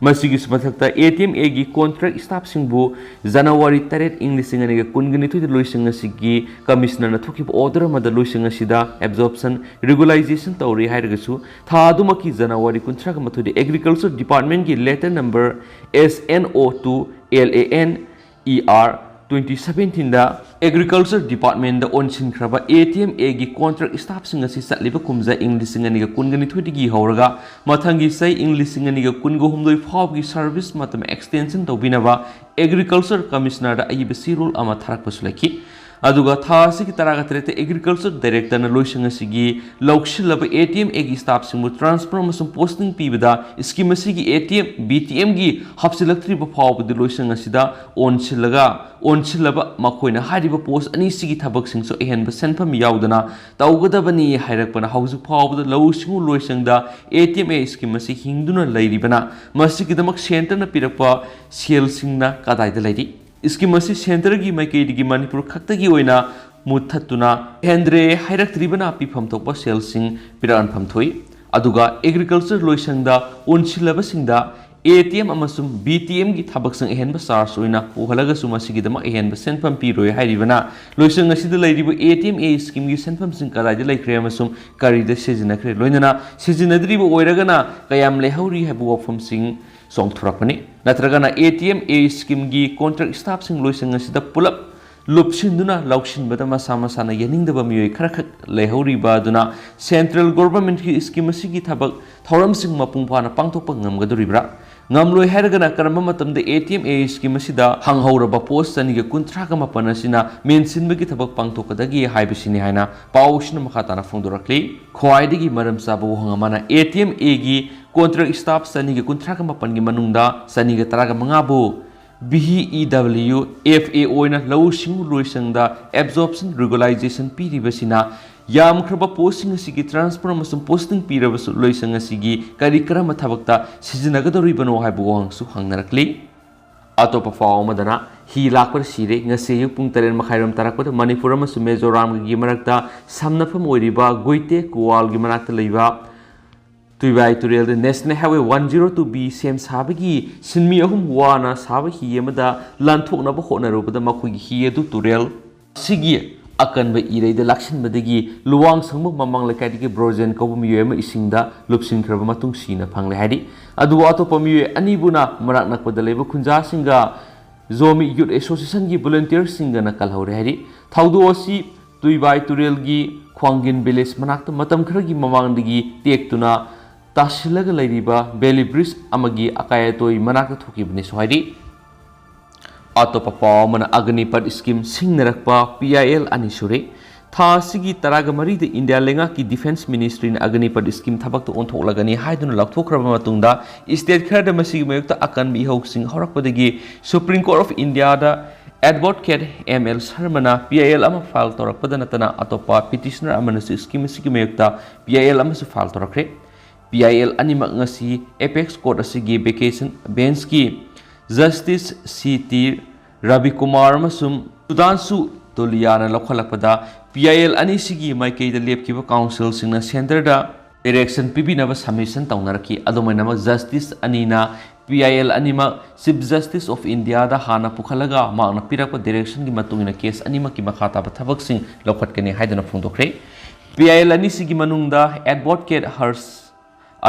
ꯃꯁꯤꯒꯤꯁꯨ ꯃꯊꯛꯇ, A T M Aꯒꯤ contract staffꯁꯤꯡꯕꯨ January ꯇꯔꯦꯠ, ꯏꯪ ꯂꯤꯁꯤꯡ ꯑꯅꯤꯒ ꯀꯨꯟꯒ ꯅꯤꯊꯣꯏꯗ ꯂꯣꯏꯁꯪ ꯑꯁꯤꯒꯤ Commissionerꯅ ꯊꯣꯛꯈꯤꯕ order ꯑꯃꯗ ꯂꯣꯏꯁꯪ ꯑꯁꯤꯗ absorption regularization ꯇꯧꯔꯤ ꯍꯥꯏꯔꯒꯁꯨ, ꯊꯥ ꯑꯗꯨꯃꯛꯀꯤ January ꯀꯨꯟꯊ꯭ꯔꯥꯒ ꯃꯥꯊꯣꯏꯗ Agriculture Departmentꯀꯤ letter number S N O two L A N E R twenty seventeenꯗ Agriculture Departmentꯗ ꯑꯣꯟꯁꯤꯟꯈ꯭ꯔꯕ A T M Aꯒꯤ contract staffꯁꯤꯡ ꯑꯁꯤ ꯆꯠꯂꯤꯕ ꯀꯨꯝꯖꯥ ꯏꯪ ꯂꯤꯁꯤꯡ ꯑꯅꯤꯒ ꯀꯨꯟꯒ ꯅꯤꯊꯣꯏꯗꯒꯤ ꯍꯧꯔꯒ ꯃꯊꯪꯒꯤ ꯆꯍꯤ ꯏꯪ ꯂꯤꯁꯤꯡ ꯑꯅꯤꯒ ꯀꯨꯟꯒ ꯍꯨꯝꯗꯣꯏ ꯐꯥꯎꯕꯒꯤ service ꯃꯇꯝ extension ꯇꯧꯕꯤꯅꯕ Agriculture Commissionerꯗ ꯑꯏꯕ ꯆꯦꯔꯣꯜ ꯑꯃ ꯊꯥꯔꯛꯄꯁꯨ ꯂꯩꯈꯤ꯫ ꯑꯗꯨꯒ ꯊꯥ ꯑꯁꯤꯒꯤ ꯇꯔꯥꯒ ꯇꯔꯦꯠꯇ Agriculture Directorꯅ ꯂꯣꯏꯁꯪ ꯑꯁꯤꯒꯤ ꯂꯧꯁꯤꯜꯂꯕ A T M Aꯒꯤ staffꯁꯤꯡꯕꯨ transfer ꯑꯃꯁꯨꯡ posting ꯄꯤꯕꯗ scheme ꯑꯁꯤꯒꯤ A T M, B T Mꯒꯤ ꯍꯥꯞꯆꯤꯜꯂꯛꯇ꯭ꯔꯤꯕ ꯐꯥꯎꯕꯗꯤ ꯂꯣꯏꯁꯪ ꯑꯁꯤꯗ ꯑꯣꯟꯁꯤꯜꯂꯒ, ꯑꯣꯟꯁꯤꯜꯂꯕ ꯃꯈꯣꯏꯅ ꯍꯥꯏꯔꯤꯕ post ꯑꯅꯤꯁꯤꯒꯤ ꯊꯕꯛꯁꯤꯡꯁꯨ ꯑꯍꯦꯟꯕ ꯁꯦꯟꯐꯝ ꯌꯥꯎꯗꯅ ꯇꯧꯒꯗꯕꯅꯤ ꯍꯥꯏꯔꯛꯄꯅ ꯍꯧꯖꯤꯛ ꯐꯥꯎꯕꯗ ꯂꯧꯎ ꯁꯤꯡꯎ ꯂꯣꯏꯁꯪꯗ A T M A scheme ꯑꯁꯤ ꯍꯤꯡꯗꯨꯅ ꯂꯩꯔꯤꯕꯅ ꯃꯁꯤꯒꯤꯗꯃꯛ centreꯅ ꯄꯤꯔꯛꯄ ꯁꯦꯜꯁꯤꯡꯅ ꯀꯗꯥꯏꯗ ꯂꯩꯔꯤ? Scheme ꯑꯁꯤ centreꯒꯤ ꯃꯥꯏꯀꯩꯗꯒꯤ ꯃꯅꯤꯄꯨꯔ ꯈꯛꯇꯒꯤ ꯑꯣꯏꯅ ꯃꯨꯠꯊꯠꯇꯨꯅ ꯍꯦꯟꯗ꯭ꯔꯦ ꯍꯥꯏꯔꯛꯇ꯭ꯔꯤꯕꯅ ꯄꯤꯐꯝ ꯊꯣꯛꯄ ꯁꯦꯜꯁꯤꯡ ꯄꯤꯔꯛꯍꯟꯐꯝ ꯊꯣꯛꯏ꯫ ꯑꯗꯨꯒ Agriculture ꯂꯣꯏꯁꯪꯗ ꯑꯣꯟꯁꯤꯜꯂꯕꯁꯤꯡꯗ A T M ꯑꯃꯁꯨꯡ B T Mꯒꯤ ꯊꯕꯛꯁꯤꯡ ꯑꯍꯦꯟꯕ charge ꯑꯣꯏꯅ ꯄꯨꯍꯜꯂꯒꯁꯨ ꯃꯁꯤꯒꯤꯗꯃꯛ ꯑꯍꯦꯟꯕ ꯁꯦꯟꯐꯝ ꯄꯤꯔꯣꯏ ꯍꯥꯏꯔꯤꯕꯅ ꯂꯣꯏꯁꯪ ꯑꯁꯤꯗ ꯂꯩꯔꯤꯕ A T M A schemeꯒꯤ ꯁꯦꯟꯐꯝꯁꯤꯡ ꯀꯗꯥꯏꯗ ꯂꯩꯈ꯭ꯔꯦ ꯑꯃꯁꯨꯡ ꯀꯔꯤꯗ ꯁꯤꯖꯤꯟꯅꯈ꯭ꯔꯦ, ꯂꯣꯏꯅꯅ ꯁꯤꯖꯤꯟꯅꯗ꯭ꯔꯤꯕ ꯑꯣꯏꯔꯒꯅ ꯀꯌꯥꯝ ꯂꯩꯍꯧꯔꯤ ꯍꯥꯏꯕ ꯋꯥꯐꯝꯁꯤꯡ ꯆꯣꯡꯊꯣꯔꯛꯄꯅꯤ꯫ ꯅꯠꯇ꯭ꯔꯒꯅ A T M A schemeꯒꯤ contract staffꯁꯤꯡ ꯂꯣꯏꯁꯪ ꯑꯁꯤꯗ ꯄꯨꯂꯞ ꯂꯨꯞꯁꯤꯟꯗꯨꯅ ꯂꯧꯁꯤꯟꯕꯗ ꯃꯁꯥ ꯃꯁꯥꯅ ꯌꯥꯅꯤꯡꯗꯕ ꯃꯤꯑꯣꯏ ꯈꯔꯈꯛ ꯂꯩꯍꯧꯔꯤꯕ ꯑꯗꯨꯅ central governmentꯀꯤ scheme ꯑꯁꯤꯒꯤ ꯊꯕꯛ ꯊꯧꯔꯝꯁꯤꯡ ꯃꯄꯨꯡ ꯐꯥꯅ ꯄꯥꯡꯊꯣꯛꯄ ꯉꯝꯒꯗꯧꯔꯤꯕ꯭ꯔꯥ? ꯉꯝꯂꯣꯏ ꯍꯥꯏꯔꯒꯅ ꯀꯔꯝꯕ ꯃꯇꯝꯗ A T M A scheme ꯑꯁꯤꯗ ꯍꯥꯡꯍꯧꯔꯕ post ꯆꯅꯤꯒ ꯀꯨꯟꯊ꯭ꯔꯥꯒ ꯃꯥꯄꯟ ꯑꯁꯤꯅ ꯃꯦꯟꯁꯤꯟꯕꯒꯤ ꯊꯕꯛ ꯄꯥꯡꯊꯣꯛꯀꯗꯒꯦ ꯍꯥꯏꯕꯁꯤꯅꯤ ꯍꯥꯏꯅ ꯄꯥꯎꯁꯤꯅ ꯃꯈꯥ ꯇꯥꯅ ꯐꯣꯡꯗꯣꯔꯛꯂꯤ꯫ ꯈ꯭ꯋꯥꯏꯗꯒꯤ ꯃꯔꯝ ꯆꯥꯕ ꯋꯥꯍꯪ ꯑꯃꯅ, A T M Aꯒꯤ contract staff ꯆꯅꯤꯒ ꯀꯨꯟꯊ꯭ꯔꯥꯒ ꯃꯥꯄꯟꯒꯤ ꯃꯅꯨꯡꯗ ꯆꯅꯤꯒ ꯇꯔꯥꯒ ꯃꯉꯥꯕꯨ B E W F A ꯑꯣꯏꯅ ꯂꯧꯎ ꯁꯤꯡꯎ ꯂꯣꯏꯁꯪꯗ absorption regularization ꯄꯤꯔꯤꯕꯁꯤꯅ ꯌꯥꯝꯈ꯭ꯔꯕ postꯁꯤꯡ ꯑꯁꯤꯒꯤ transfer ꯑꯃꯁꯨꯡ posting ꯄꯤꯔꯕꯁꯨ ꯂꯣꯏꯁꯪ ꯑꯁꯤꯒꯤ ꯀꯔꯤ ꯀꯔꯝꯕ ꯊꯕꯛꯇ ꯁꯤꯖꯤꯟꯅꯒꯗꯧꯔꯤꯕꯅꯣ ꯍꯥꯏꯕ ꯋꯥꯍꯪꯁꯨ ꯍꯪꯅꯔꯛꯂꯤ꯫ ꯑꯇꯣꯞꯄ ꯄꯥꯎ ꯑꯃꯗꯅ, ꯍꯤ ꯂꯥꯛꯄꯗ ꯁꯤꯔꯦ꯫ ꯉꯁꯤ ꯑꯌꯨꯛ ꯄꯨꯡ ꯇꯔꯦꯠ ꯃꯈꯥꯏꯔꯣꯝ ꯇꯥꯔꯛꯄꯗ ꯃꯅꯤꯄꯨꯔ ꯑꯃꯁꯨꯡ ꯃꯤꯖꯣꯔꯥꯝꯒꯤ ꯃꯔꯛꯇ ꯁꯝꯅꯐꯝ ꯑꯣꯏꯔꯤꯕ ꯒꯨꯏꯇꯦ ꯀꯨꯋꯥꯜꯒꯤ ꯃꯅꯥꯛꯇ ꯂꯩꯕ ꯇꯨꯏꯕꯥꯏ ꯇꯨꯔꯦꯜꯗ National Highway one zero two B ꯁꯦꯝ ꯁꯥꯕꯒꯤ ꯁꯤꯟꯃꯤ ꯑꯍꯨꯝ ꯋꯥꯅ ꯁꯥꯕ ꯍꯤ ꯑꯃꯗ ꯂꯥꯟꯊꯣꯛꯅꯕ ꯍꯣꯠꯅꯔꯨꯕꯗ ꯃꯈꯣꯏꯒꯤ ꯍꯤ ꯑꯗꯨ ꯇꯨꯔꯦꯜ ꯑꯁꯤꯒꯤ ꯑꯀꯟꯕ ꯏꯔꯩꯗ ꯂꯥꯛꯁꯤꯟꯕꯗꯒꯤ ꯂꯨꯋꯥꯡꯁꯪꯕꯝ ꯃꯃꯥꯡ ꯂꯩꯀꯥꯏꯗꯒꯤ ꯕ꯭ꯔꯣꯖꯦꯟ ꯀꯧꯕ ꯃꯤꯑꯣꯏ ꯑꯃ ꯏꯁꯤꯡꯗ ꯂꯨꯞꯁꯤꯟꯈ꯭ꯔꯕ ꯃꯇꯨꯡ ꯁꯤꯅ ꯐꯪꯂꯦ ꯍꯥꯏꯔꯤ꯫ ꯑꯗꯨꯕꯨ ꯑꯇꯣꯞꯄ ꯃꯤꯑꯣꯏ ꯑꯅꯤꯕꯨꯅ ꯃꯅꯥꯛ ꯅꯛꯄꯗ ꯂꯩꯕ ꯈꯨꯟꯖꯥꯁꯤꯡꯒ ꯖꯣꯃꯤ Youth Associationꯒꯤ volunteerꯁꯤꯡꯒꯅ ꯀꯜꯍꯧꯔꯦ ꯍꯥꯏꯔꯤ꯫ ꯊꯧꯗꯣꯛ ꯑꯁꯤ ꯇꯨꯏꯕꯥꯏ ꯇꯨꯔꯦꯜꯒꯤ ꯈ꯭ꯋꯥꯡꯒꯤꯟ village ꯃꯅꯥꯛꯇ ꯃꯇꯝ ꯈꯔꯒꯤ ꯃꯃꯥꯡꯗꯒꯤ ꯇꯦꯛꯇꯨꯅ ꯇꯥꯁꯤꯜꯂꯒ ꯂꯩꯔꯤꯕ valley bridge ꯑꯃꯒꯤ ꯑꯀꯥꯏ ꯑꯇꯣꯏ ꯃꯅꯥꯛꯇ ꯊꯣꯛꯈꯤꯕꯅꯦꯁꯨ ꯍꯥꯏꯔꯤ꯫ ꯑꯇꯣꯞꯄ ꯄꯥꯎ ꯑꯃꯅ, ꯑꯒꯅꯤꯄꯠ ꯁ꯭ꯀꯤꯝ ꯁꯤꯡꯅꯔꯛꯄ ꯄꯤ ꯑꯥꯏ ꯑꯦꯜ ꯑꯅꯤ ꯁꯨꯔꯦ꯫ ꯊꯥ ꯑꯁꯤꯒꯤ ꯇꯔꯥꯒ ꯃꯔꯤꯗ ꯏꯟꯗꯤꯌꯥ ꯂꯩꯉꯥꯛꯀꯤ ꯗꯤꯐꯦꯟꯁ ꯃꯤꯅꯤꯁꯇ꯭ꯔꯤꯅ ꯑꯒꯅꯤꯄꯠ ꯁ꯭ꯀꯤꯝ ꯊꯕꯛꯇ ꯑꯣꯟꯊꯣꯛꯂꯒꯅꯤ ꯍꯥꯏꯗꯨꯅ ꯂꯥꯎꯊꯣꯛꯈ꯭ꯔꯕ ꯃꯇꯨꯡꯗ, ꯁ꯭ꯇꯦꯠ ꯈꯔꯗ ꯃꯁꯤꯒꯤ ꯃꯥꯌꯣꯛꯇ ꯑꯀꯟꯕ ꯏꯍꯧꯁꯤꯡ ꯍꯧꯔꯛꯄꯗꯒꯤ ꯁꯨꯄ꯭ꯔꯤꯝ ꯀꯣꯔꯠ ꯑꯣꯐ ꯏꯟꯗꯤꯌꯥꯗ ꯑꯦꯗꯚꯣꯀꯦꯠ ꯑꯦꯝ ꯑꯦꯜ ꯁꯔꯃꯅ ꯄꯤ ꯑꯥꯏ ꯑꯦꯜ ꯑꯃ ꯐꯥꯏꯜ ꯇꯧꯔꯛꯄꯗ ꯅꯠꯇꯅ ꯑꯇꯣꯞꯄ ꯄꯤꯇꯤꯁꯅꯔ ꯑꯃꯅꯁꯨ ꯁ꯭ꯀꯤꯝ ꯑꯁꯤꯒꯤ ꯃꯥꯌꯣꯛꯇ ꯄꯤ ꯑꯥꯏ ꯑꯦꯜ ꯑꯃꯁꯨ ꯐꯥꯏꯜ ꯇꯧꯔꯛꯈ꯭ꯔꯦ꯫ ꯄꯤ ꯑꯥꯏ ꯑꯦꯜ ꯑꯅꯤꯃꯛ ꯉꯁꯤ ꯑꯦꯄꯦꯛꯁ ꯀꯣꯔꯠ ꯑꯁꯤꯒꯤ ꯚꯦꯀꯦꯁꯟ ꯕꯦꯟꯁꯀꯤ ꯖꯁꯇꯤꯁ ꯁꯤ ꯇꯤ ꯔꯕꯤꯀꯨꯃꯥꯔ ꯑꯃꯁꯨꯡ ꯁꯨꯗꯥꯟꯁꯨ ꯇꯣꯂꯤꯌꯥꯅ ꯂꯧꯈꯠꯂꯛꯄꯗ, ꯄꯤ ꯑꯥꯏ ꯑꯦꯜ ꯑꯅꯤꯁꯤꯒꯤ ꯃꯥꯏꯀꯩꯗ ꯂꯦꯞꯈꯤꯕ ꯀꯥꯎꯟꯁꯤꯜꯁꯤꯡꯅ ꯁꯦꯟꯇꯔꯗ ꯗꯤꯔꯦꯛꯁꯟ ꯄꯤꯕꯤꯅꯕ ꯁꯕꯃꯤꯁꯟ ꯇꯧꯅꯔꯛꯈꯤ꯫ ꯑꯗꯨꯝ ꯑꯣꯏꯅꯃꯛ, ꯖꯁꯇꯤꯁ ꯑꯅꯤꯅ ꯄꯤ ꯑꯥꯏ ꯑꯦꯜ ꯑꯅꯤꯃꯛ ꯆꯤꯐ ꯖꯁꯇꯤꯁ ꯑꯣꯐ ꯏꯟꯗꯤꯌꯥꯗ ꯍꯥꯟꯅ ꯄꯨꯈꯠꯂꯒ ꯃꯍꯥꯛꯅ ꯄꯤꯔꯛꯄ ꯗꯤꯔꯦꯛꯁꯟꯒꯤ ꯃꯇꯨꯡ ꯏꯟꯅ ꯀꯦꯁ ꯑꯅꯤꯃꯛꯀꯤ ꯃꯈꯥ ꯇꯥꯕ ꯊꯕꯛꯁꯤꯡ ꯂꯧꯈꯠꯀꯅꯤ ꯍꯥꯏꯗꯨꯅ ꯐꯣꯡꯗꯣꯛꯈ꯭ꯔꯦ꯫ ꯄꯤ ꯑꯥꯏ ꯑꯦꯜ ꯑꯅꯤꯁꯤꯒꯤ ꯃꯅꯨꯡꯗ ꯑꯦꯗꯚꯣꯀꯦꯠ ꯍꯔꯁ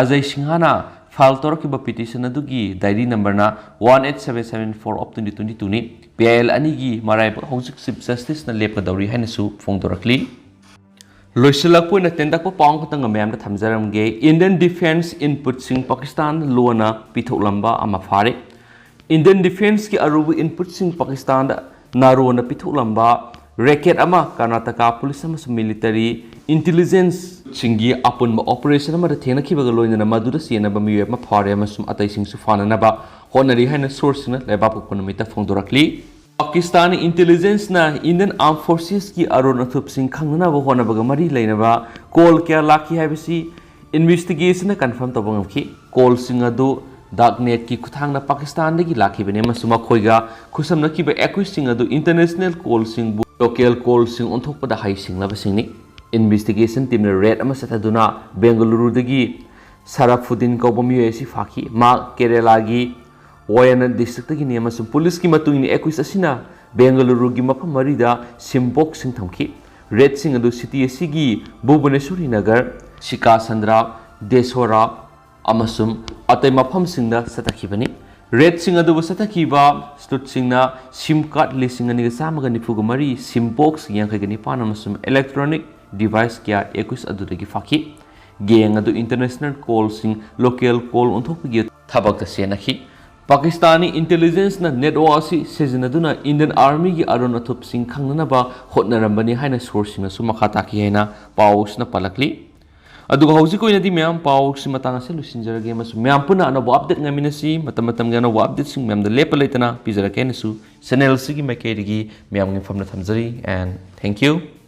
ꯑꯖꯌ ꯁꯤꯡꯍꯅ ꯐꯥꯏꯜ ꯇꯧꯔꯛꯈꯤꯕ ꯄꯤꯇꯤꯁꯟ ꯑꯗꯨꯒꯤ ꯗꯥꯏꯔꯤ ꯅꯝꯕꯔꯅ one eight seven seven four of twenty twenty two ꯅꯤ꯫ ꯄꯤ ꯑꯥꯏ ꯑꯦꯜ ꯑꯅꯤꯒꯤ ꯃꯔꯥꯏꯕꯛ ꯍꯧꯖꯤꯛ ꯆꯤꯐ ꯖꯁꯇꯤꯁꯅ ꯂꯦꯞꯀꯗꯧꯔꯤ ꯍꯥꯏꯅꯁꯨ ꯐꯣꯡꯗꯣꯔꯛꯂꯤ꯫ ꯂꯣꯏꯁꯤꯜꯂꯛꯄ ꯑꯣꯏꯅ ꯇꯦꯟꯇꯛꯄ ꯄꯥꯎ ꯑꯃꯈꯛꯇꯪ ꯃꯌꯥꯝꯗ ꯊꯝꯖꯔꯝꯒꯦ꯫ ꯏꯟꯗꯤꯌꯟ ꯗꯤꯐꯦꯟꯁ ꯏꯟꯄꯨꯠꯁꯤꯡ ꯄꯥꯀꯤꯁꯇꯥꯟꯗ ꯂꯣꯟꯅ ꯄꯤꯊꯣꯛꯂꯝꯕ ꯑꯃ ꯐꯥꯔꯦ꯫ ꯏꯟꯗꯤꯌꯟ ꯗꯤꯐꯦꯟꯁꯀꯤ ꯑꯔꯨꯕ ꯏꯟꯄꯨꯠꯁꯤꯡ ꯄꯥꯀꯤꯁꯇꯥꯟꯗ ꯅꯥꯔꯣꯟꯅ ꯄꯤꯊꯣꯛꯂꯝꯕ ꯔꯦꯀꯦꯠ ꯑꯃ ꯀꯔꯅꯥꯇꯀꯥ ꯄꯨꯂꯤꯁ ꯑꯃꯁꯨꯡ ꯃꯤꯂꯤꯇꯔꯤ ꯏꯟꯇꯤꯂꯤꯖꯦꯟꯁꯁꯤꯡꯒꯤ ꯑꯄꯨꯟꯕ ꯑꯣꯄꯔꯦꯁꯟ ꯑꯃꯗ ꯊꯦꯡꯅꯈꯤꯕꯒ ꯂꯣꯏꯅꯅ ꯃꯗꯨꯗ ꯆꯦꯟꯅꯕ ꯃꯤꯑꯣꯏ ꯑꯃ ꯐꯥꯔꯦ ꯑꯃꯁꯨꯡ ꯑꯇꯩꯁꯤꯡꯁꯨ ꯐꯥꯅꯅꯕ ꯍꯣꯠꯅꯔꯤ ꯍꯥꯏꯅ ꯁꯣꯔꯁꯁꯤꯡꯅ ꯂꯩꯕꯥꯛꯄꯣꯛꯄ ꯅꯨꯃꯤꯠꯇ ꯐꯣꯡꯗꯣꯔꯛꯂꯤ꯫ ꯄꯥꯀꯤꯁꯇꯥꯟ ꯏꯟꯇꯤꯂꯤꯖꯦꯟꯁꯅ ꯏꯟꯗꯤꯌꯟ ꯑꯥꯔꯝ ꯐꯣꯔꯁꯦꯁꯀꯤ ꯑꯔꯣꯟ ꯑꯊꯨꯞꯁꯤꯡ ꯈꯪꯅꯅꯕ ꯍꯣꯠꯅꯕꯒ ꯃꯔꯤ ꯂꯩꯅꯕ ꯀꯣꯜ ꯀꯌꯥ ꯂꯥꯛꯈꯤ ꯍꯥꯏꯕꯁꯤ ꯏꯟꯚꯦꯁꯇꯤꯒꯦꯁꯟꯅ ꯀꯟꯐꯥꯔꯝ ꯇꯧꯕ ꯉꯝꯈꯤ꯫ ꯀꯣꯜꯁꯤꯡ ꯑꯗꯨ ꯗꯥꯔꯛ ꯅꯦꯠꯀꯤ ꯈꯨꯠꯊꯥꯡꯗ ꯄꯥꯀꯤꯁꯇꯥꯟꯗꯒꯤ ꯂꯥꯛꯈꯤꯕꯅꯤ ꯑꯃꯁꯨꯡ ꯃꯈꯣꯏꯒ ꯈꯨꯠꯁꯝꯅꯈꯤꯕ ꯑꯦꯀ꯭ꯌꯨꯁꯁꯤꯡ ꯑꯗꯨ ꯏꯟꯇꯔꯅꯦꯁꯅꯦꯜ ꯀꯣꯜꯁꯤꯡꯕꯨ ꯂꯣꯀꯦꯜ ꯀꯣꯜꯁꯤꯡ ꯑꯣꯟꯊꯣꯛꯄꯗ ꯍꯩꯁꯤꯡꯂꯕꯁꯤꯡꯅꯤ꯫ ꯏꯟꯚꯦꯁꯇꯤꯒꯦꯁꯟ ꯇꯤꯝꯅ ꯔꯦꯗ ꯑꯃ ꯆꯠꯊꯗꯨꯅ ꯕꯦꯡꯒꯂꯨꯔꯨꯗꯒꯤ ꯁꯔꯐꯨꯗꯤꯟ ꯀꯧꯕ ꯃꯤꯑꯣꯏ ꯑꯁꯤ ꯐꯥꯈꯤ꯫ ꯃꯍꯥꯛ ꯀꯦꯔꯦꯂꯥꯒꯤ ꯋꯥꯌꯅꯥꯗ ꯗꯤꯁꯇ꯭ꯔꯤꯛꯇꯒꯤꯅꯤ ꯑꯃꯁꯨꯡ ꯄꯨꯂꯤꯁꯀꯤ ꯃꯇꯨꯡ ꯏꯟꯅ, ꯑꯦꯀ꯭ꯌꯨꯁ ꯑꯁꯤꯅ ꯕꯦꯡꯒꯂꯨꯔꯨꯒꯤ ꯃꯐꯝ ꯃꯔꯤꯗ ꯁꯤꯝ ꯕꯣꯛꯁꯁꯤꯡ ꯊꯝꯈꯤ꯫ ꯔꯦꯗꯁꯤꯡ ꯑꯗꯨ ꯁꯤꯇꯤ ꯑꯁꯤꯒꯤ ꯚꯨꯕꯅꯦꯁ꯭ꯋꯔꯤ ꯅꯒꯔ, ꯁꯤꯀꯥꯁꯟꯗ꯭ꯔ, ꯗꯦꯁꯣꯔꯥ ꯑꯃꯁꯨꯡ ꯑꯇꯩ ꯃꯐꯝꯁꯤꯡꯗ ꯆꯠꯊꯈꯤꯕꯅꯤ꯫ ꯔꯦꯗꯁꯤꯡ ꯑꯗꯨꯕꯨ ꯆꯠꯊꯈꯤꯕ ꯁ꯭ꯇꯨꯠꯁꯤꯡꯅ ꯁꯤꯝ ꯀꯥꯔꯗ ꯂꯤꯁꯤꯡ ꯑꯅꯤꯒ ꯆꯥꯝꯃꯒ ꯅꯤꯐꯨꯒ ꯃꯔꯤ, ꯁꯤꯝ ꯕꯣꯛꯁ ꯌꯥꯡꯈꯩꯒ ꯅꯤꯄꯥꯟ ꯑꯃꯁꯨꯡ ꯏꯂꯦꯛꯇ꯭ꯔꯣꯅꯤꯛ ꯗꯤꯚꯥꯏꯁ ꯀꯌꯥ ꯑꯦꯀ꯭ꯌꯨꯁ ꯑꯗꯨꯗꯒꯤ ꯐꯥꯈꯤ꯫ ꯒꯦꯡ ꯑꯗꯨ ꯏꯟꯇꯔꯅꯦꯁꯅꯦꯜ ꯀꯣꯜꯁꯤꯡ ꯂꯣꯀꯦꯜ ꯀꯣꯜ ꯑꯣꯟꯊꯣꯛꯄꯒꯤ ꯊꯕꯛꯇ ꯁꯤꯖꯤꯟꯅꯈꯤ꯫ ꯄꯥꯀꯤꯁꯇꯥꯅꯤ ꯏꯟꯇꯦꯂꯤꯖꯦꯟꯁꯅ ꯅꯦꯠꯋꯥꯔꯛ ꯑꯁꯤ ꯁꯤꯖꯤꯟꯅꯗꯨꯅ ꯏꯟꯗꯤꯌꯟ ꯑꯥꯔꯃꯤꯒꯤ ꯑꯔꯣꯟ ꯑꯊꯨꯞꯁꯤꯡ ꯈꯪꯅꯅꯕ ꯍꯣꯠꯅꯔꯝꯕꯅꯤ ꯍꯥꯏꯅ ꯁꯣꯔꯁꯁꯤꯡꯅꯁꯨ ꯃꯈꯥ ꯇꯥꯈꯤ ꯍꯥꯏꯅ ꯄꯥꯎ ꯑꯁꯤꯅ ꯄꯜꯂꯛꯂꯤ꯫ ꯑꯗꯨꯒ ꯍꯧꯖꯤꯛ ꯑꯣꯏꯅꯗꯤ ꯃꯌꯥꯝ ꯄꯥꯎꯁꯤ ꯃꯇꯥꯡ ꯑꯁꯤ ꯂꯣꯏꯁꯤꯟꯖꯔꯒꯦ ꯑꯃꯁꯨꯡ ꯃꯌꯥꯝ ꯄꯨꯟꯅ ꯑꯅꯧꯕ ꯑꯞꯗꯦꯠ ꯉꯥꯏꯃꯤꯟꯅꯁꯤ꯫ ꯃꯇꯝ ꯃꯇꯝꯒꯤ ꯑꯅꯧꯕ ꯑꯞꯗꯦꯠꯁꯤꯡ ꯃꯌꯥꯝꯗ ꯂꯦꯞꯄ ꯂꯩꯇꯅ ꯄꯤꯖꯔꯛꯀꯦ ꯍꯥꯏꯅꯁꯨ ꯆꯦꯅꯦꯜꯁꯤꯒꯤ ꯃꯥꯏꯀꯩꯗꯒꯤ ꯃꯌꯥꯝꯒꯤ ꯃꯐꯝꯗ ꯊꯝꯖꯔꯤ꯫ And thank you.